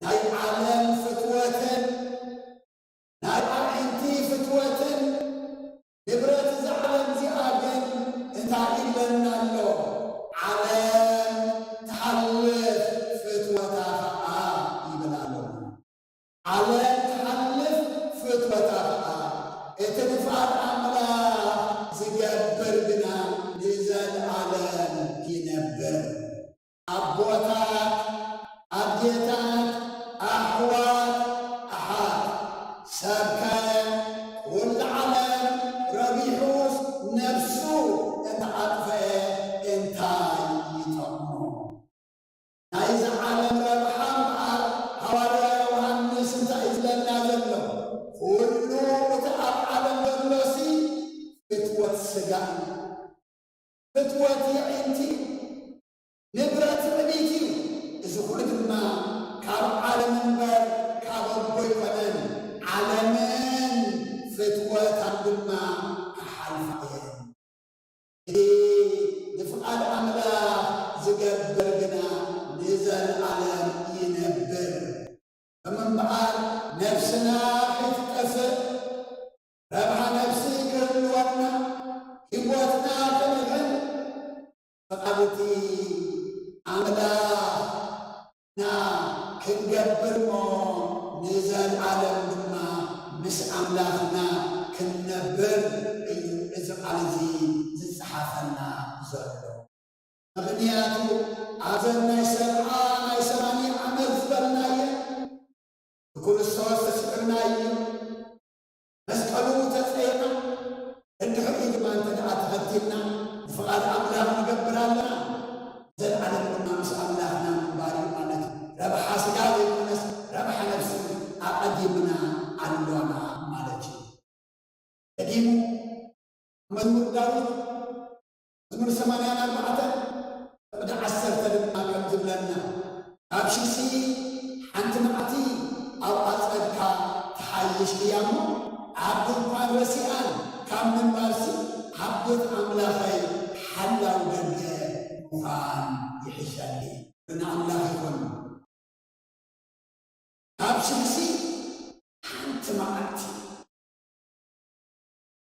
ናይ ዓለም ፍትወትን ናይ ኣዒንቲ ፍትወትን ንብረት እዛ ዓለም እዚኣ ግን እንታይ ይብለና ኣሎ? ዓለም ትሓልፍ፣ ፍትወታ ኸዓ ይብል ኣሎ። ዓለም ትሓልፍ፣ ፍትወታ ኸዓ፣ እቲ ንፍቓድ ኣምላኽ ዝገብር ግና ንዘለኣለም ይነብር። ኣቦታት፣ ኣዴታት፣ ኣሕዋት፣ ኣሓት፣ ሰብከ ኩሉ ዓለም ረቢሑስ ነብሱ እንተኣጥፈአ እንታይ ይጠቕሞ? ናይዚ ዓለም ረብሓ እምበኣር ሃዋርያ ዮሃንስ እንታይ እዩ ዝብለና ዘሎ? ኩሉ እቲ ኣብ ዓለም ዘሎሲ ፍትወት ስጋ እዩ። ፍትወት የዒንቲ እዩ። ንብረት ትዕቢት እዩ። እዚ ኩሉ ድማ ካብ ዓለም እምበር ካብ ኣቦ ኣይኮነን። ዓለምን ፍትወታን ድማ ክሓልፋ እየን። እቲ ንፍቓድ ኣምላኽ ዝገብር ግና ንዘለኣለም ይነብር። እምበኣር ነፍስና ከይትጠፍእ፣ ረብሓ ነፍሲ ክህልወና፣ ህይወትና ክድሕን፣ ፍቓድ እቲ ኣምላኽና ክንገብር እሞ ንዘለኣለም ድማ ብክርስቶስ ተስዕብና እዩ። መስቀሉ ተጸይና፣ እንድሕሪኡ ድማ እንተ ደኣ ተኸቲልና፣ ንፍቓድ ኣምላኽ ንገብር ኣለና። ዘለዓለም ድማ ምስ ኣምላኽና ምንባር እዩ ማለት እዩ። ረብሓ ስጋ ዘይኮነስ፣ ረብሓ ነፍሲ ኣቐዲምና ኣሎና ማለት እዩ። ደጊሙ መዝሙር ዳዊት መዝሙር ሰማንያን ኣርባዕተን ዕቅዲ ዓሰርተ ድማ ከም ዝብለና፣ ካብ ሽግሲ ሓንቲ መዓልቲ ኣብ ኣጸድካ ትሓይሽ እያ እሞ፣ ኣብ ድንኳን ረሲኣን ካብ ምንባርሲ፣ ኣብ ቤት ኣምላኸይ ሓላው ደገ ምዃን ይሕሸኒ። ንኣምላኽ ይኹን። ካብ ሽግሲ ሓንቲ መዓልቲ፣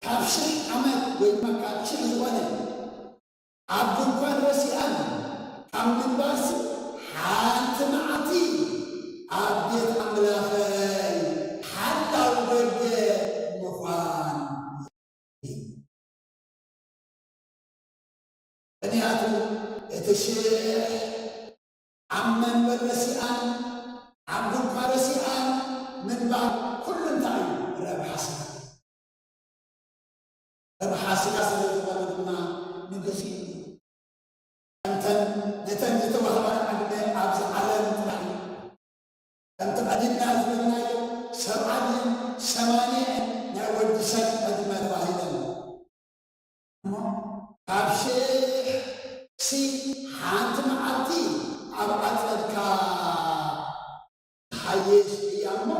ካብ ሽሕ ዓመት ወይ ድማ ካብ ሽሕ ዝኾነ ኣብ ድንኳን ረሲኣን ካብ ምንባርሲ፣ ሓንቲ መዓልቲ ኣብ ቤት ኣምላኸይ ሓላው ደገ ምዃን። ምኽንያቱ እቲ ሽሕ ኣብ መንበር ረሲኣን፣ ኣብ ድንኳን ረሲኣን ምንባር ኩሉ እንታይ እዩ? ረብሓ ስጋ። ረብሓ ስጋ ስለ ዝኾነ ድማ ንግዜኡ እዩ። ከምተን ነተን ዝተዋህባና ዕድመ ኣብዚ ዓለም ጥራሕ እዩ። ከምቲ ቀዲምና ዝበልናዮ፣ ሰብዓ ድየን ሰማንያ ናይ ወዲ ሰብ ዕድመ ተባሂለን። እሞ ካብ ሽሕ ሲ ሓንቲ መዓልቲ ኣብ ኣጸድካ ትሓይሽ እያ እሞ፣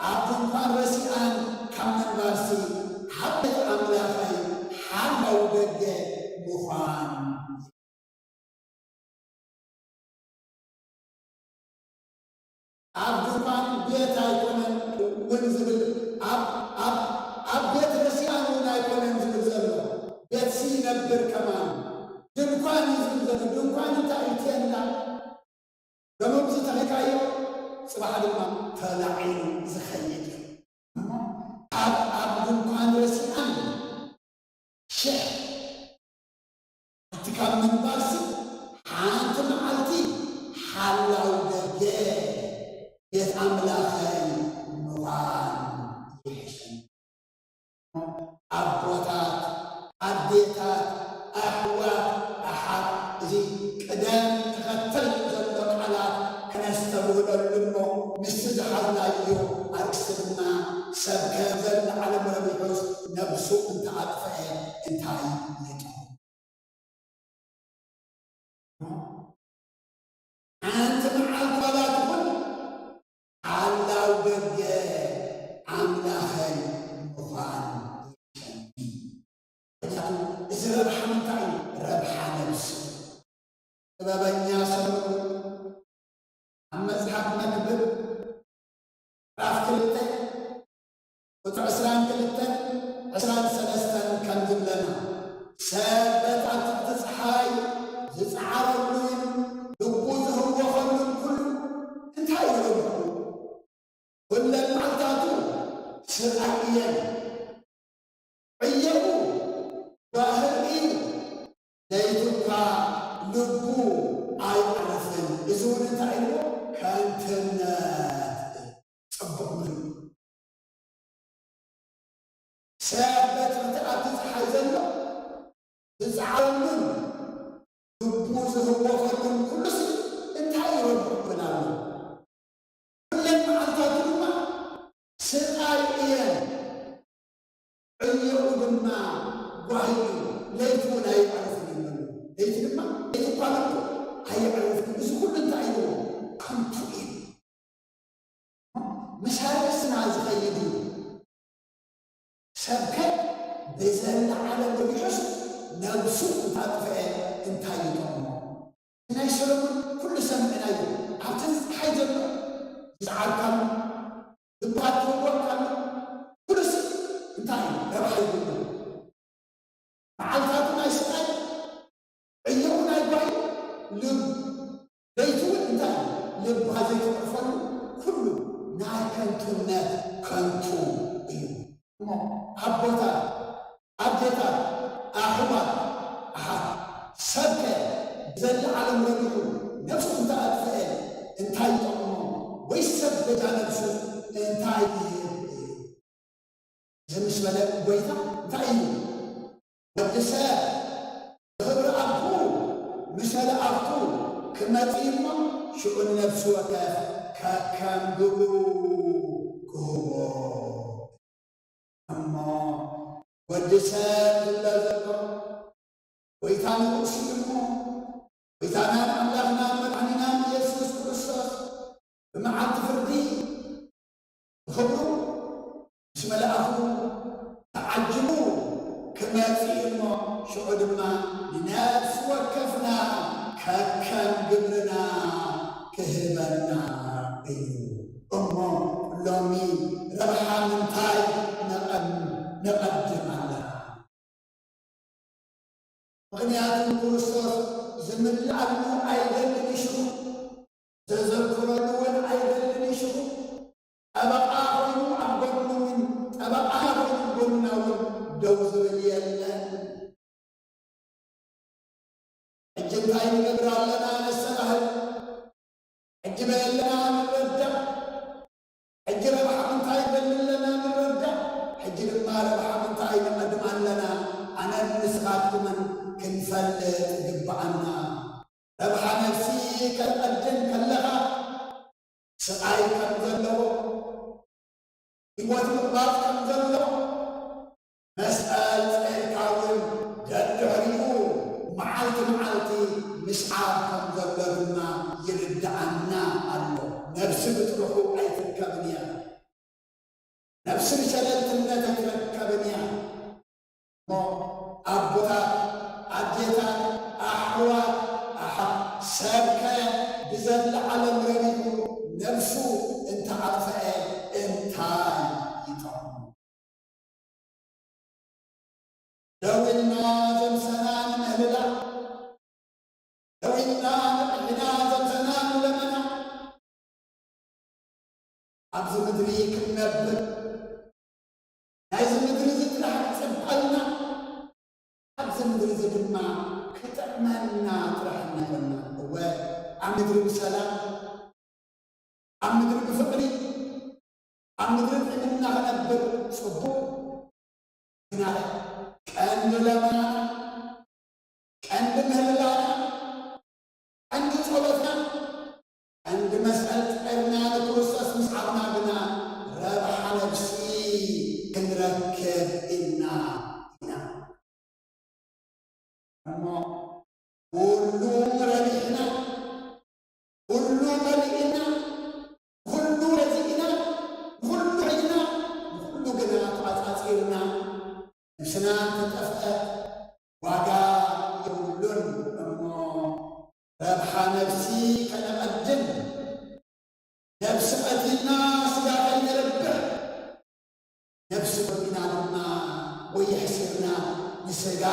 ኣብ ድንኳን ረሲኣን ካብ ምንባርሲ፣ ኣብ ቤት ኣምላኸይ ሓላው ደገ ምዃን። ኣብ ድንኳን ቤት ኣይኮነን እውን ዝብል፣ ኣብ፣ ኣብ፣ ኣብ ቤት ረሲኣን እውን ኣይኮነን ዝብል ዘሎ። ቤትሲ ይነብር ከማን። ድንኳን እዩ ዝብል ዘሎ። ድንኳን እንታይ እዩ? ቴንዳ። ሎሚ ኣብዚ ተኺልካዮ፣ ጽባሕ ድማ ተላዒሉ ዝኸይድ እዩ። እሞ ኣብ፣ ኣብ ድንኳን ረሲኣን ሽሕ ኣቲ ካብ ምንባርሲ፣ ሓንቲ መዓልቲ ሓላው ደገ ቤት ኣምላኸይ ምዃን ይሕሸኒ። ኣቦታት፣ ኣዴታት፣ ኣሕዋት፣ ኣሓት፣ እዚ ቅደም ተኸተል ዘሎ ቃላት ከነስተብህለሉ እሞ፣ ምስቲ ዝሓዝናዮ ኣርእስቲ ድማ፣ ሰብ ከ ዘለዓለም ረቢሑስ ነብሱ እንተኣጥፍአ እንታይ ይጠቕሞ? ሓንቲ መዓልቲ ዋላ ትኹን ሓላው ደገ ኣምላኸይ ምዃን ይሕሸኒ። ምኽንያቱ እዚ ረብሓ ምንታይ እዩ? ረብሓ ነብሲ። ጥበበኛ ሰሎሞን ኣብ መጽሓፍ መክብብ ምዕራፍ ክልተ ቁጽሪ ዕስራን ክልተን ዕስራን ሰለስተን ከም ዝብለና፣ ሰብ በታ ትሕቲ ጸሓይ ዝጸዓረሉን ልቡ ዝህወኸሉን ኩሉ እንታይ እዩ ረብሑ? ኩለን መዓልታቱ ስቓይ እየን። ዕየኡ ባህር እዩ። ለይቲ እኳ ልቡ ኣይዕረፍን። እዚ እውን እንታይ ኢልዎ? ከንትነት። ጽቡቕ ምሉ። ሰብ በቲ ኣብቲ ጸሓይ ዘሎ ዝጸዓረሉን ልቡ ዝህወኸሉን ኩሉስ እንታይ ይረብሑ ይብል ኣሎ። ኩለን መዓልታቱ ድማ ስቓይ እየን። ዕዮኡ ድማ ጓሂ እዩ። ለይቲ እውን ኣይዕረፍን እዩ። ለይቲ ድማ፣ ለይቲ እኳ ለይቱ ኣይዕረፍን። እዚ ኩሉ እንታይ እዩ? ከንቱ እዩ። ምስ ኣርእስትና ዝኸይድ እዩ። ሰብከ ብዘለዓለም ርቢሑስ ነብሱ እንታጥፍአ እንታይ ይጠቕሞ? ናይ ሰሎሞን ኩሉ ሰሚዕናዮ። ኣብቲ ጸሓይ ዘሎ ዝጸዓርካሉ፣ ልብኻ ትህወካሉ፣ ኩሉስ እንታይ እዩ? ረብሓ ይብሉ። መዓልታቱ ናይ ስቓይ፣ ዕዮኡ ናይ ጓሂ፣ ልብ-፣ ለይቲ እውን እንታይ እዩ? ልብኻ ዘይተዕርፈሉ ኩሉ ናይ ከንቱነት ከንቱ እዩ። እሞ ኣቦታት፣ ኣዴታት፣ ኣሕዋት፣ ኣሓት፣ ሰብከ ብዘለዓለም ረቢሑ ነብሱ እንተ ኣጥፍአ እንታይ ይጠቕሞ? ወይስ ሰብ በጃ ነብሱ ይህብ እዩ። እዚ ምስ በለ ጎይታ እንታይ እዩ? ወዲ ሰብ ብኽብሪ ኣቦኡ ምስ መላእኽቱ ክመጽእ እሞ፣ ሽዑ ንነፍሲ ወከፍ ከከም ግብሩ ክህቦ። እሞ ወዲ ሰብ ዝብሎ ዘሎ፣ ጎይታ ንርእሱ እዩ እሞ፣ ጎይታናን ኣምላኽናን መድሓኒናን ኢየሱስ ክርስቶስ ብመዓልቲ ፍርዲ ብኽብሩ ምስ መላእኽቱ ተዓጂቡ ክመጽእ እሞ፣ ሽዑ ድማ ንነፍሲ ወከፍና ከከም ግብርና ክህበና እዩ። እሞ ሎሚ ረብሓ ምንታይ ነቐም-፣ ነቐድም ኣለና? ምኽንያቱ ክርስቶስ ዝምልኣሉ ኣይደልን እዩ ሽኹ፣ ዘዘክረሉ እውን ኣይደልን እዩ ሽኹ። ጠበቓ ኮይኑ ኣብ ጎኑ እውን፣ ጠበቓ ኮይኑ ጎንና እውን ደው ዝብል የለን። ሕጂ እንታይ ንገብር ኣለና ነስተባህል። ሕጂ በየለና ንረዳእ። ሕጂ ረብሓ ምንታይ ይደሊ ኣለና ንረዳእ። ሕጂ ድማ ረብሓ ምንታይ ንቐድም ኣለና። ኣነን ንስኻትኩምን ክንፈልጥ ይግብኣና። ረብሓ ነፍሲ ከቐድም ከለኻ ስቓይ ከም ዘለዎ፣ ህይወት ምቕባል ከም ዘሎ፣ መስቀል ጸይርካ እውን ደድሕሪኡ መዓልቲ መዓልቲ ምስዓብ ከም ዘሎ ድማ ይርድኣና ኣሎ። ነፍሲ ብጥርሑ ኣይትርከብን እያ። ነፍሲ ብሸለልትነት ኣይትርከብን እያ። እሞ ኣቦታት፣ ኣዴታት፣ ኣሕዋት፣ ኣሓት፣ ሰብከ ብዘላ ዓለም ረቢሑ ነፍሱ እንተኣጥፍአ እንታይ ይጠቕሞ? ደው ኢልና ዘምሰና ንምህልላ፣ ደው ኢልና ንቕሒና ዘምሰና ንለመና፣ ኣብዚ ምድሪ ክንነብር፣ ናይዚ ምድሪ እዚ ጥራሕ ክጽበልና፣ ኣብዚ ምድሪ እዚ ድማ ክጥዕመና ጥራሕ እናኾንና፣ እወ፣ ኣብ ምድሪ ብሰላም፣ ኣብ ምድሪ ብፍቕሪ፣ ኣብ ምድሪ ጥዕምና ክነብር ጽቡቕ። ግና ቀንዲ ለመናና፣ ቀንዲ ምህልላና፣ ቀንዲ ጸሎትና፣ ቀንዲ መስቀል ጸርና ንክርስቶስ ምስዓብና ግና ረብሓ ነፍሲ ክንረክብ ኢልና ኢና። እሞ ኩሉ ረቢሕና፣ ኩሉ መሊእና፣ ኩሉ ረዚእና፣ ኩሉ ሒዝና፣ ንኩሉ ግና ተዓጻጺርና፣ ነፍስና እንተጠፍአት ዋጋ የብሉን። እሞ ረብሓ ነፍሲ ከነቐድም፣ ነፍሲ ቀቲልና ስጋ ከይነርብሕ፣ ነፍሲ ወዲና ድማ ወይ የሕሲርና ንስጋ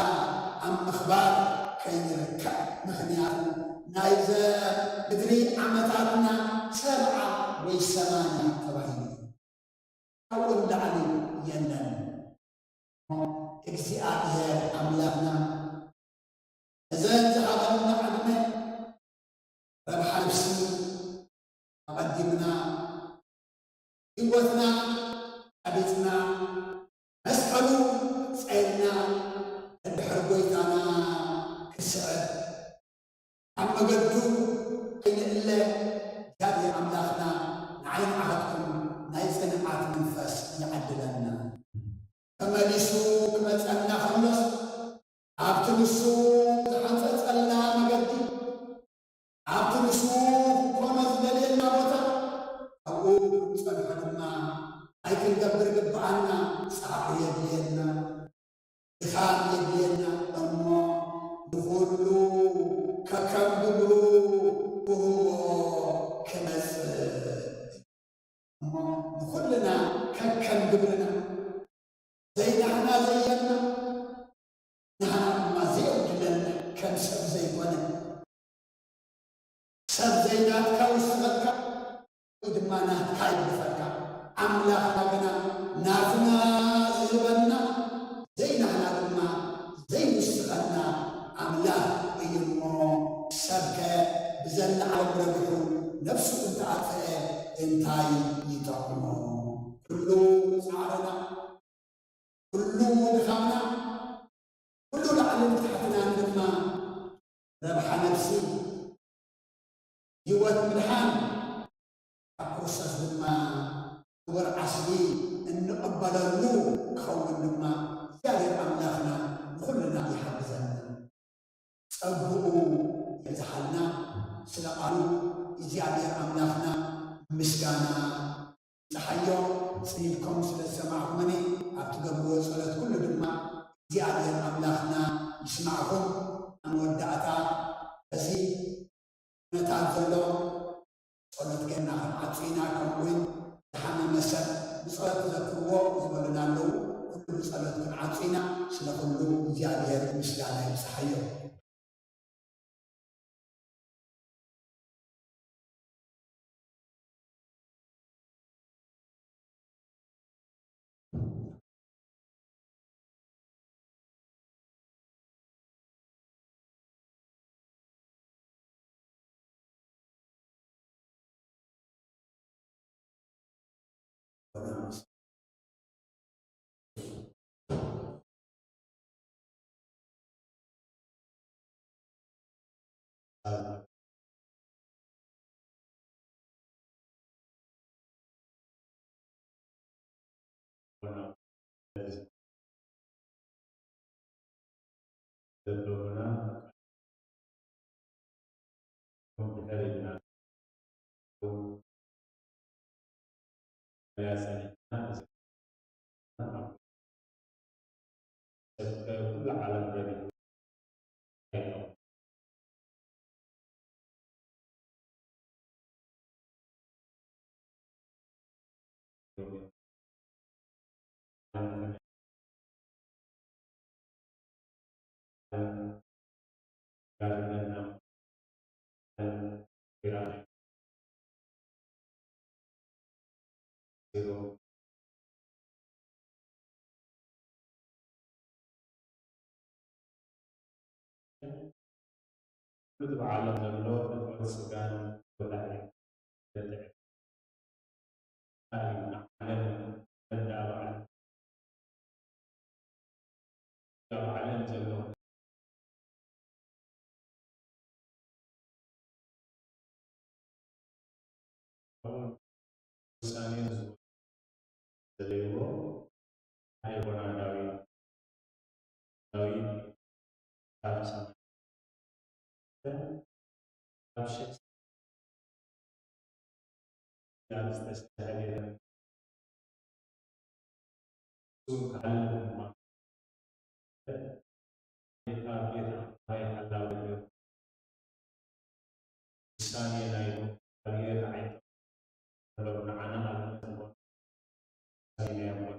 ኣብ ምኽባር ከይንርከብ። ምኽንያቱ ናይዘ ምድሪ ዓመታትና ሰብዓ ወይ ሰማንያ ተባሂሉ እዩ። ካብኡ ንላዕሊ የለን። እግዚኣብሔር ኣምላኽና እዘን ዝሃበና ዕድመ ረብሓ ነፍሲ ኣቐዲምና ህይወትና ቀቢጽና መስቀሉ ጸይርና እንድሕር ጎይታና ክስዕብ ኣብ መገዱ ከይንእለ እግዚኣብሔር ኣምላኽና ንዓይ ንዓኻትኩም ናይ ጽንዓት መንፈስ ይዓድለና። ተመሊሱ ክመጸና ከሎስ ኣብቲ ንሱ ዝሓንጸጸልና መገዲ፣ ኣብቲ ንሱ ክንኮኖ ዝደልየና ቦታ፣ ኣብኡ ክንጸንሖ ድማ ኣይክንገብር ግብኣና። ጻዕሪ የድልየና፣ ድኻም የድልየና። እሞ ንኹሉ ከከም ግብሩ ክህቦ ክመጽእ። እሞ ንኹልና ከከም ግብርና፣ ዘይናህና ዘየና፣ ናህና ድማ ዘየጉድለና፣ ከም ሰብ ዘይኮነ፣ ሰብ ዘይናትካ ይውስኸልካ፣ ወይ ድማ ናትካ ይግደፈልካ። ኣምላኽና ግና ናትና ዝህበና፣ ዘይናህና ድማ ዘይውስኸና ኣምላኽ እዩ እሞ፣ ሰብከ ብዘላ ዓለም ረቢሑ ነፍሱ እንተኣጥፍአ እንታይ ይጠቕሞ? ማዕረና፣ ኩሉ ድኻምና፣ ኩሉ ላዕልን ታሕትናን ድማ ረብሓ ነፍሲ፣ ህይወት ምድሓን፣ ኣብ ክርስቶስ ድማ ክቡር ዓስቢ እንቕበለሉ ክኸውን ድማ እግዚኣብሔር ኣምላኽና ንኹልና ይሓግዘና። ጸግኡ የብዝሓልና። ስለ ቃሉ እግዚኣብሔር ኣምላኽና ምስጋና ይብጽሓዮ። ጽን ኢልኩም ስለ ዝሰማዕኩምኒ ኣብ ትገብርዎ ጸሎት ኩሉ ድማ እግዚኣብሔር ኣምላኽና ይስማዕኩም። ኣብ መወዳእታ በዚ ኩነታት ዘሎ ጸሎት ጌርና ክንዓጹ ኢና። ከምኡውን ዝሓመመ ሰብ ብጸሎት ዘክርዎ ዝበሉና ኣለዉ። ኩሉ ብጸሎት ክንዓጹ ኢና። ስለ ኩሉ እግዚኣብሔር ምስጋና ይብጽሓዮ። ዘሎና ከምኡ ድሕር ኢልና መያሰኒና ሰብ ከ ኩሉ ዓለም ረቢሑ ኣይጠቕምን። እቲ ብዓለም ዘሎ ፍትወት ስጋን ወላዲ ዘጥዕም እዩ። ዓለም መዳባዕን ኣብ ዓለም ዘሎ ውሳኔ ዝወስን ዘለይዎ ኣይኮና ዳዊት ዳዊት ካብ ሰማይ ካብ ሸክስ ናብ ዝተሰርሐ ቤተ እሱ ክሓልፍ እኳ ጌታ ጌታ እንታይ ሓላዊ ውሳኔ ናይ እግዚኣብሔር ኣይተ ንዓና ኣብነት ዝኾነ ውሳኔ ናይ ኣቦና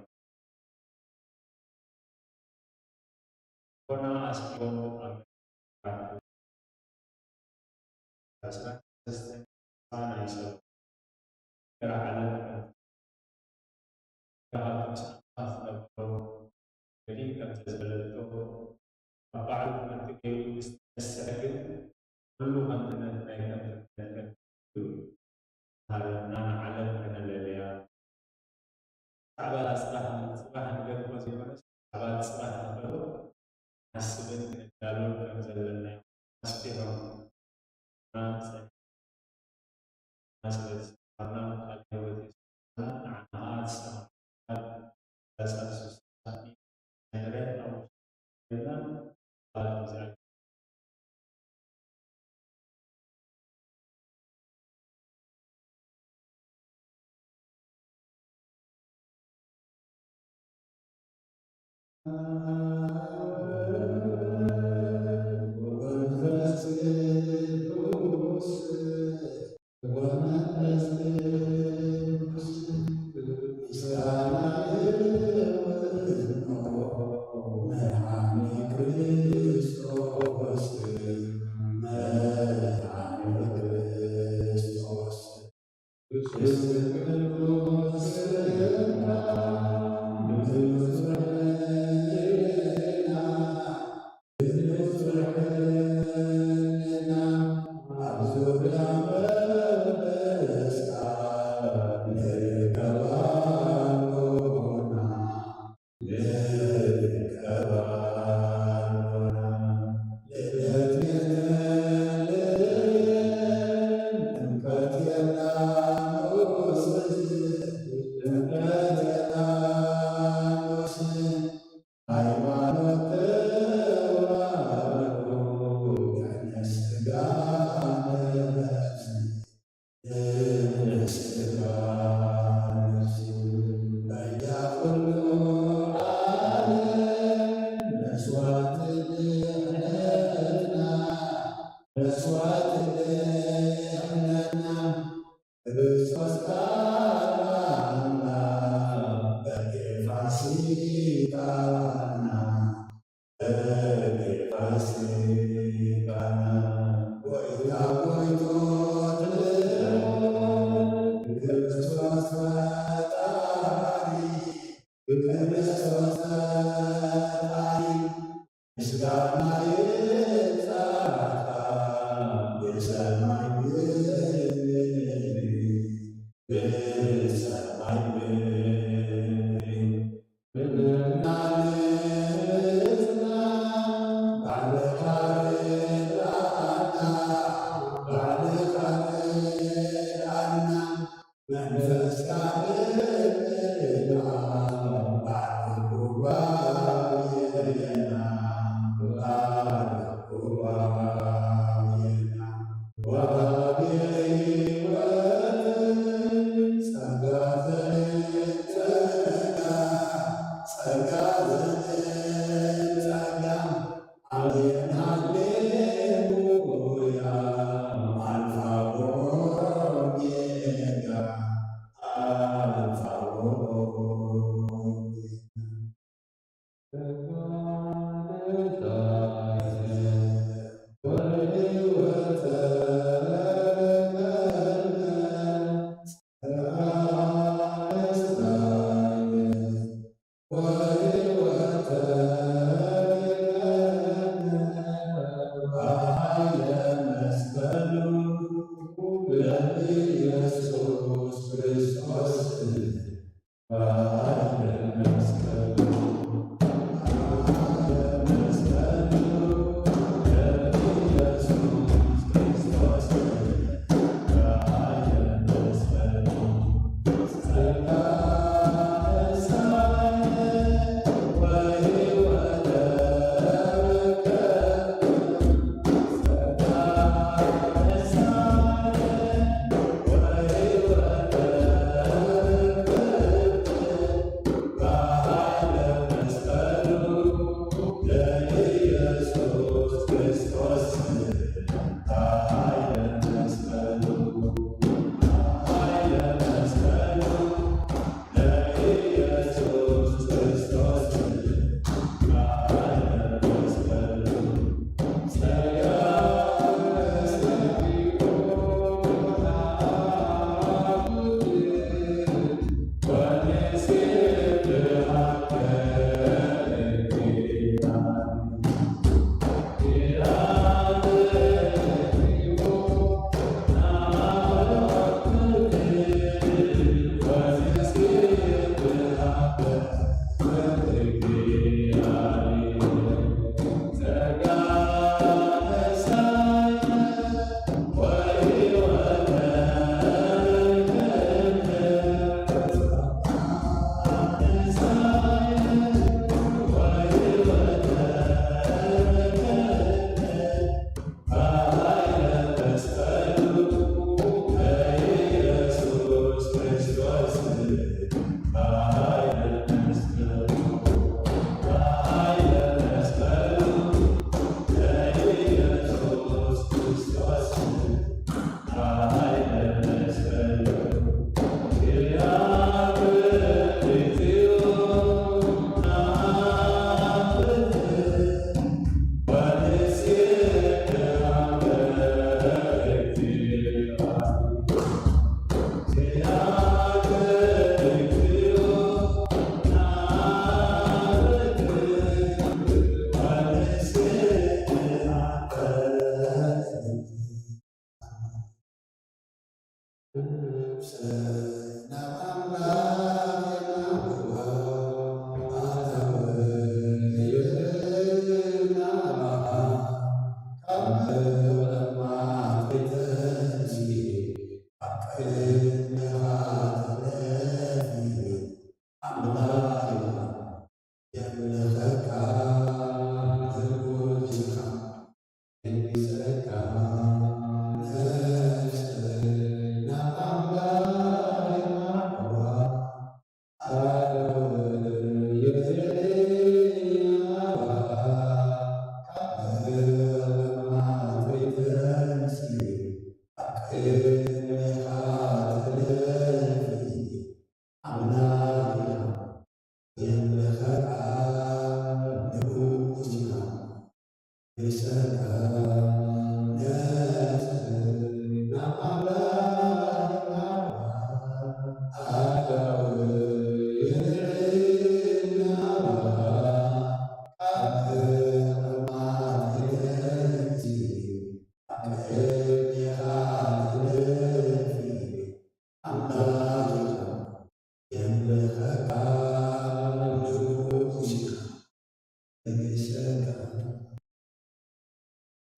ኮና ኣስዒቦም ኣብ ዓሰርተ ሰለስተ ናይ ሰብ ገራ ዓለም ካብ ዝነብሮ ገዲም ከም ተዘለልቶ ኣብ ባዕሉ ትምህርቲ ገይሩ ዝተነስሐ ግን ኩሉ ከምትነት ናይ ከምትነት እዩ። ሃረና ንዓለም ከነለልያ ብዛዕባ ጽባሕ ጽባሕ ንገድፎ ዘይኮነስ ብዛዕባ ጽባሕ ንኸሎ ሓስብን ክንዳሎን ከም ዘለና ኣስፊሖም። ኣናን ጸኒሕና ስለ ዝሰማዕና ቃል ህይወት የስምዓና። ንዓና ኸኣ ዝሰማዕና ቃል ፈጻሚ ስሳኒ ናይ ነቢያት ኣብ ውሽጢ ዘለና ቃል እግዚኣብሔር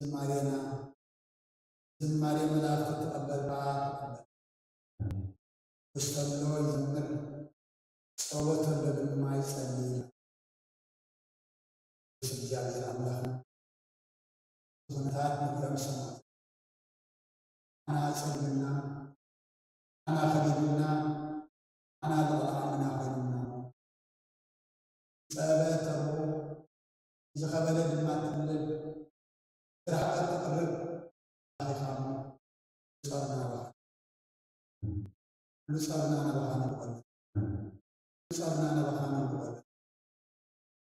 ዝማሬና ዝማሬ መላእክቲ ትቐበል በዓል ትቐበል። እስተምሎ ይዘምር፣ ጸወተ በግማ ይጸልይ። እግዚኣብሔር ኣምላኽና ኩነታት ንግረም ሰማት ኣና ጸልምና ኣና ከቢድና ኣና ልቕላዕና ኮይንና ጸበ ተርቦ ዝኸበደ ድማ ትብልን ስራሕ ቀጥ ቅርብ ኢኻ እሞ ጸርና ባኻ ጸርና ናባኻ ንቆል ጸርና ናባኻ ነውርዶ።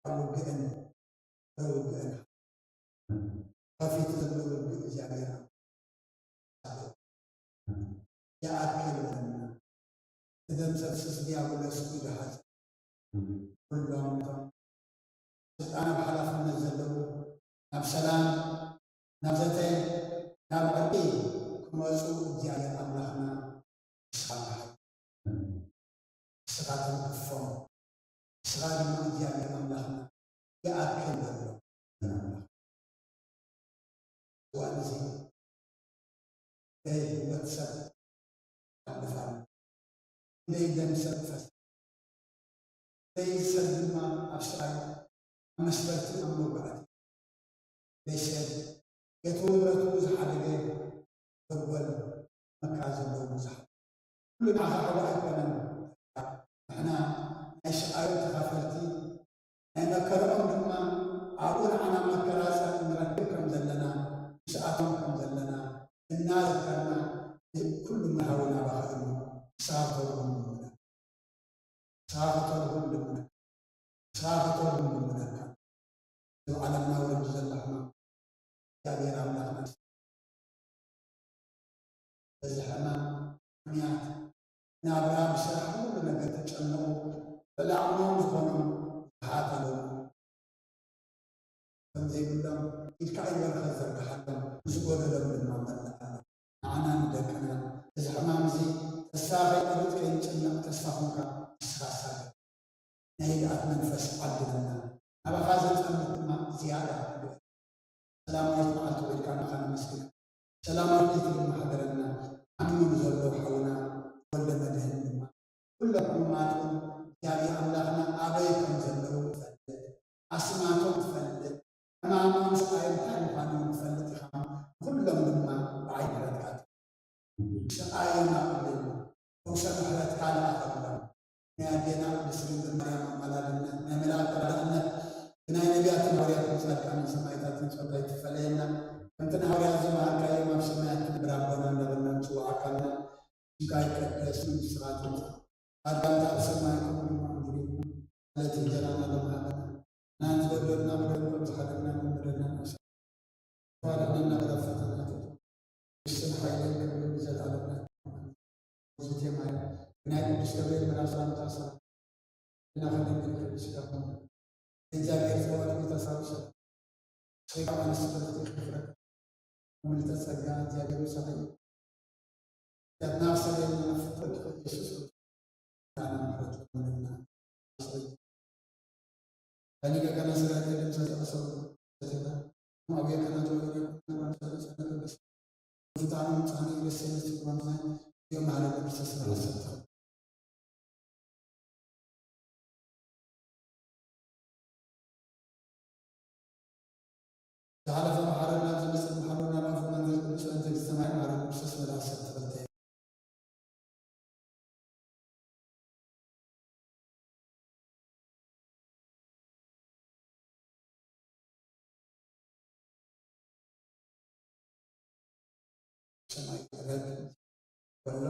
ኣብ ውግእን ደውግእን ከፊቱ ዘሎ ውግእ እግዚኣብሔር ይኣክል በለና። ተደምሰስ ዲያብሎስ ጉድሃት ኩሎም እቶም ስልጣን ኣብ ሓላፍነት ዘለዉ ናብ ሰላም፣ ናብ ዘተ፣ ናብ ዕርቂ ክመፁ እግዚኣብሔር ኣምላኽና ንስኻ መሓል። ንስኻ ትንክፎም። ንስኻ ድማ እግዚኣብሔር ኣምላኽና ይኣክል በሎ። እዋን እዚ ደይ ህይወት ሰብ ኣልፋ ደይ ደም ሰብ ፈስ ደይ ሰብ ድማ ኣብ ስራይ ኣብ መስፈርቲ ኣብ መጓዓት ደይ ሰብ ገቱ ንብረቱ ዝሓደገ በጎል መከራ ዘለዎ ብዙሓት ኩሉ ንዓኻ ሓዋ ኣይኮነን። ንሕና ናይ ስቓዩ ተኻፈልቲ ናይ መከርኦም ድማ ኣብኡ ንዓና መከራ ንረክብ ከም ዘለና ምስኣቶም ከም ዘለና እናዘከርና እዚ ኩሉ መርሃዊ ናባኻ እዩ። ንስኻ ክተርጉም ልምና ንስኻ ክተርጉም ልምና ንስኻ ክተርጉም ልምነካ። እዚ ዓለምና ውርድ ዘሎ ሕማም እግዚኣብሔር ኣምላኽና በዚ ሕማም ምክንያት ናብራ ብስራሕ ኩሉ ነገር ተጨነቑ ልዕሊ ዓቕሞም ዝኾኖም ብዙሓት ኣለዉ። ከም ዘይብሎም ኢድካ ኣይበርኸ ዘርግሓሎም ዝጎደሎም ድማ መላእ ኣሎ። ንዓና ንደቅና እዚ ሕማም እዚ ተስፋ ከይቆርጽ ከይንጨነቕ ተስፋ ኮንካ ንስኻ ሳገር ናይ ህድኣት መንፈስ ዓድለና ናባኻ ዘጸምት ድማ ዝያዳ ሰላማዊት መዓልቲ ወልካ ንኻ ነመስግን ሰላማዊት ለይቲ ድማ ሓደረና። ዓሚሙ ንዘሎ ሓውና ወልደ መድህን ድማ ኩሎም ሕሙማት እውን እግዚኣብሔር ኣምላኽና ኣበይ ከም ዘለዉ ትፈልጥ ኣስማቶም ትፈልጥ ሕማሞም ስቓዮም እንታይ ምዃኑ እውን ትፈልጥ ኢኻ። ንኹሎም ድማ ብዓይ ምሕረትካ ስቓዮም ኣቕልል ፈውሰ ምሕረትካ ልኣኸሎም። ናይ ኣዴና ቅድስት ድንግል ማርያም ኣማላድነት ናይ መላእክት ረዳእነት ብናይ ነቢያትን ሃዋርያትን ጻድቃንን ሰማዕታትን ጸሎት ኣይትፈለየና። ከምቲ ንሃዋርያት ዝመሃርካዮም ኣብ ሰማያት ትነብር ኣቦና እንዳበልና ንጽውዓካ ኣለና። ስምካ ይቀደስ መንግስትኻ ትምጻእ ኣድላንታ ኣብ ሰማይ ከምኡ ድማ ኣብ ምድሪ ይኹን። ዕለት እንጀራና ሎሚ ሃበና። ናን ዝበደልና በደል ከም ዝሓለፍና ንበደልና ንሳ ተዋረድና ናብ ፈተና ኣይተእትወና። መንግስትን ሓይልን ክብርን ንዘለኣለም ናትካ እዩ። ኣሜን። እግዝእትየ ማርያም ብናይ ቅዱስ ገብርኤል መልኣክ ሰላምታ ሰላም እና ከደንግል ክብሪ ስጋኹም እግዚኣብሔር ጸባኦት ተሳብሰ ሰይጣን ስበርቲ ክፍረክ ምልተ ጸጋ እግዚኣብሔር ምሳኺ እዩ። ያትና ሰለና ፍቅር ኢየሱስ ክርስቶስ ምሕረት ለመንና ከኒገ ከነ ስራ ደም ሰጠሰው ሰተታ ማውየ ከነ ተወለ ሰለሰለስ ፍታኑ ጻኒ በሰለስ ማምና የማረ በሰስ ሰተታ ዝሓለፈ መሓረና ዝመፅእ መሓረና ናብ መንፈስ ቅዱስ መንፈስ ሰማይ ማርያም ክርስቶስ መልኣክ ሰብ ተፈልተ ሰማይ ረብ ወሎ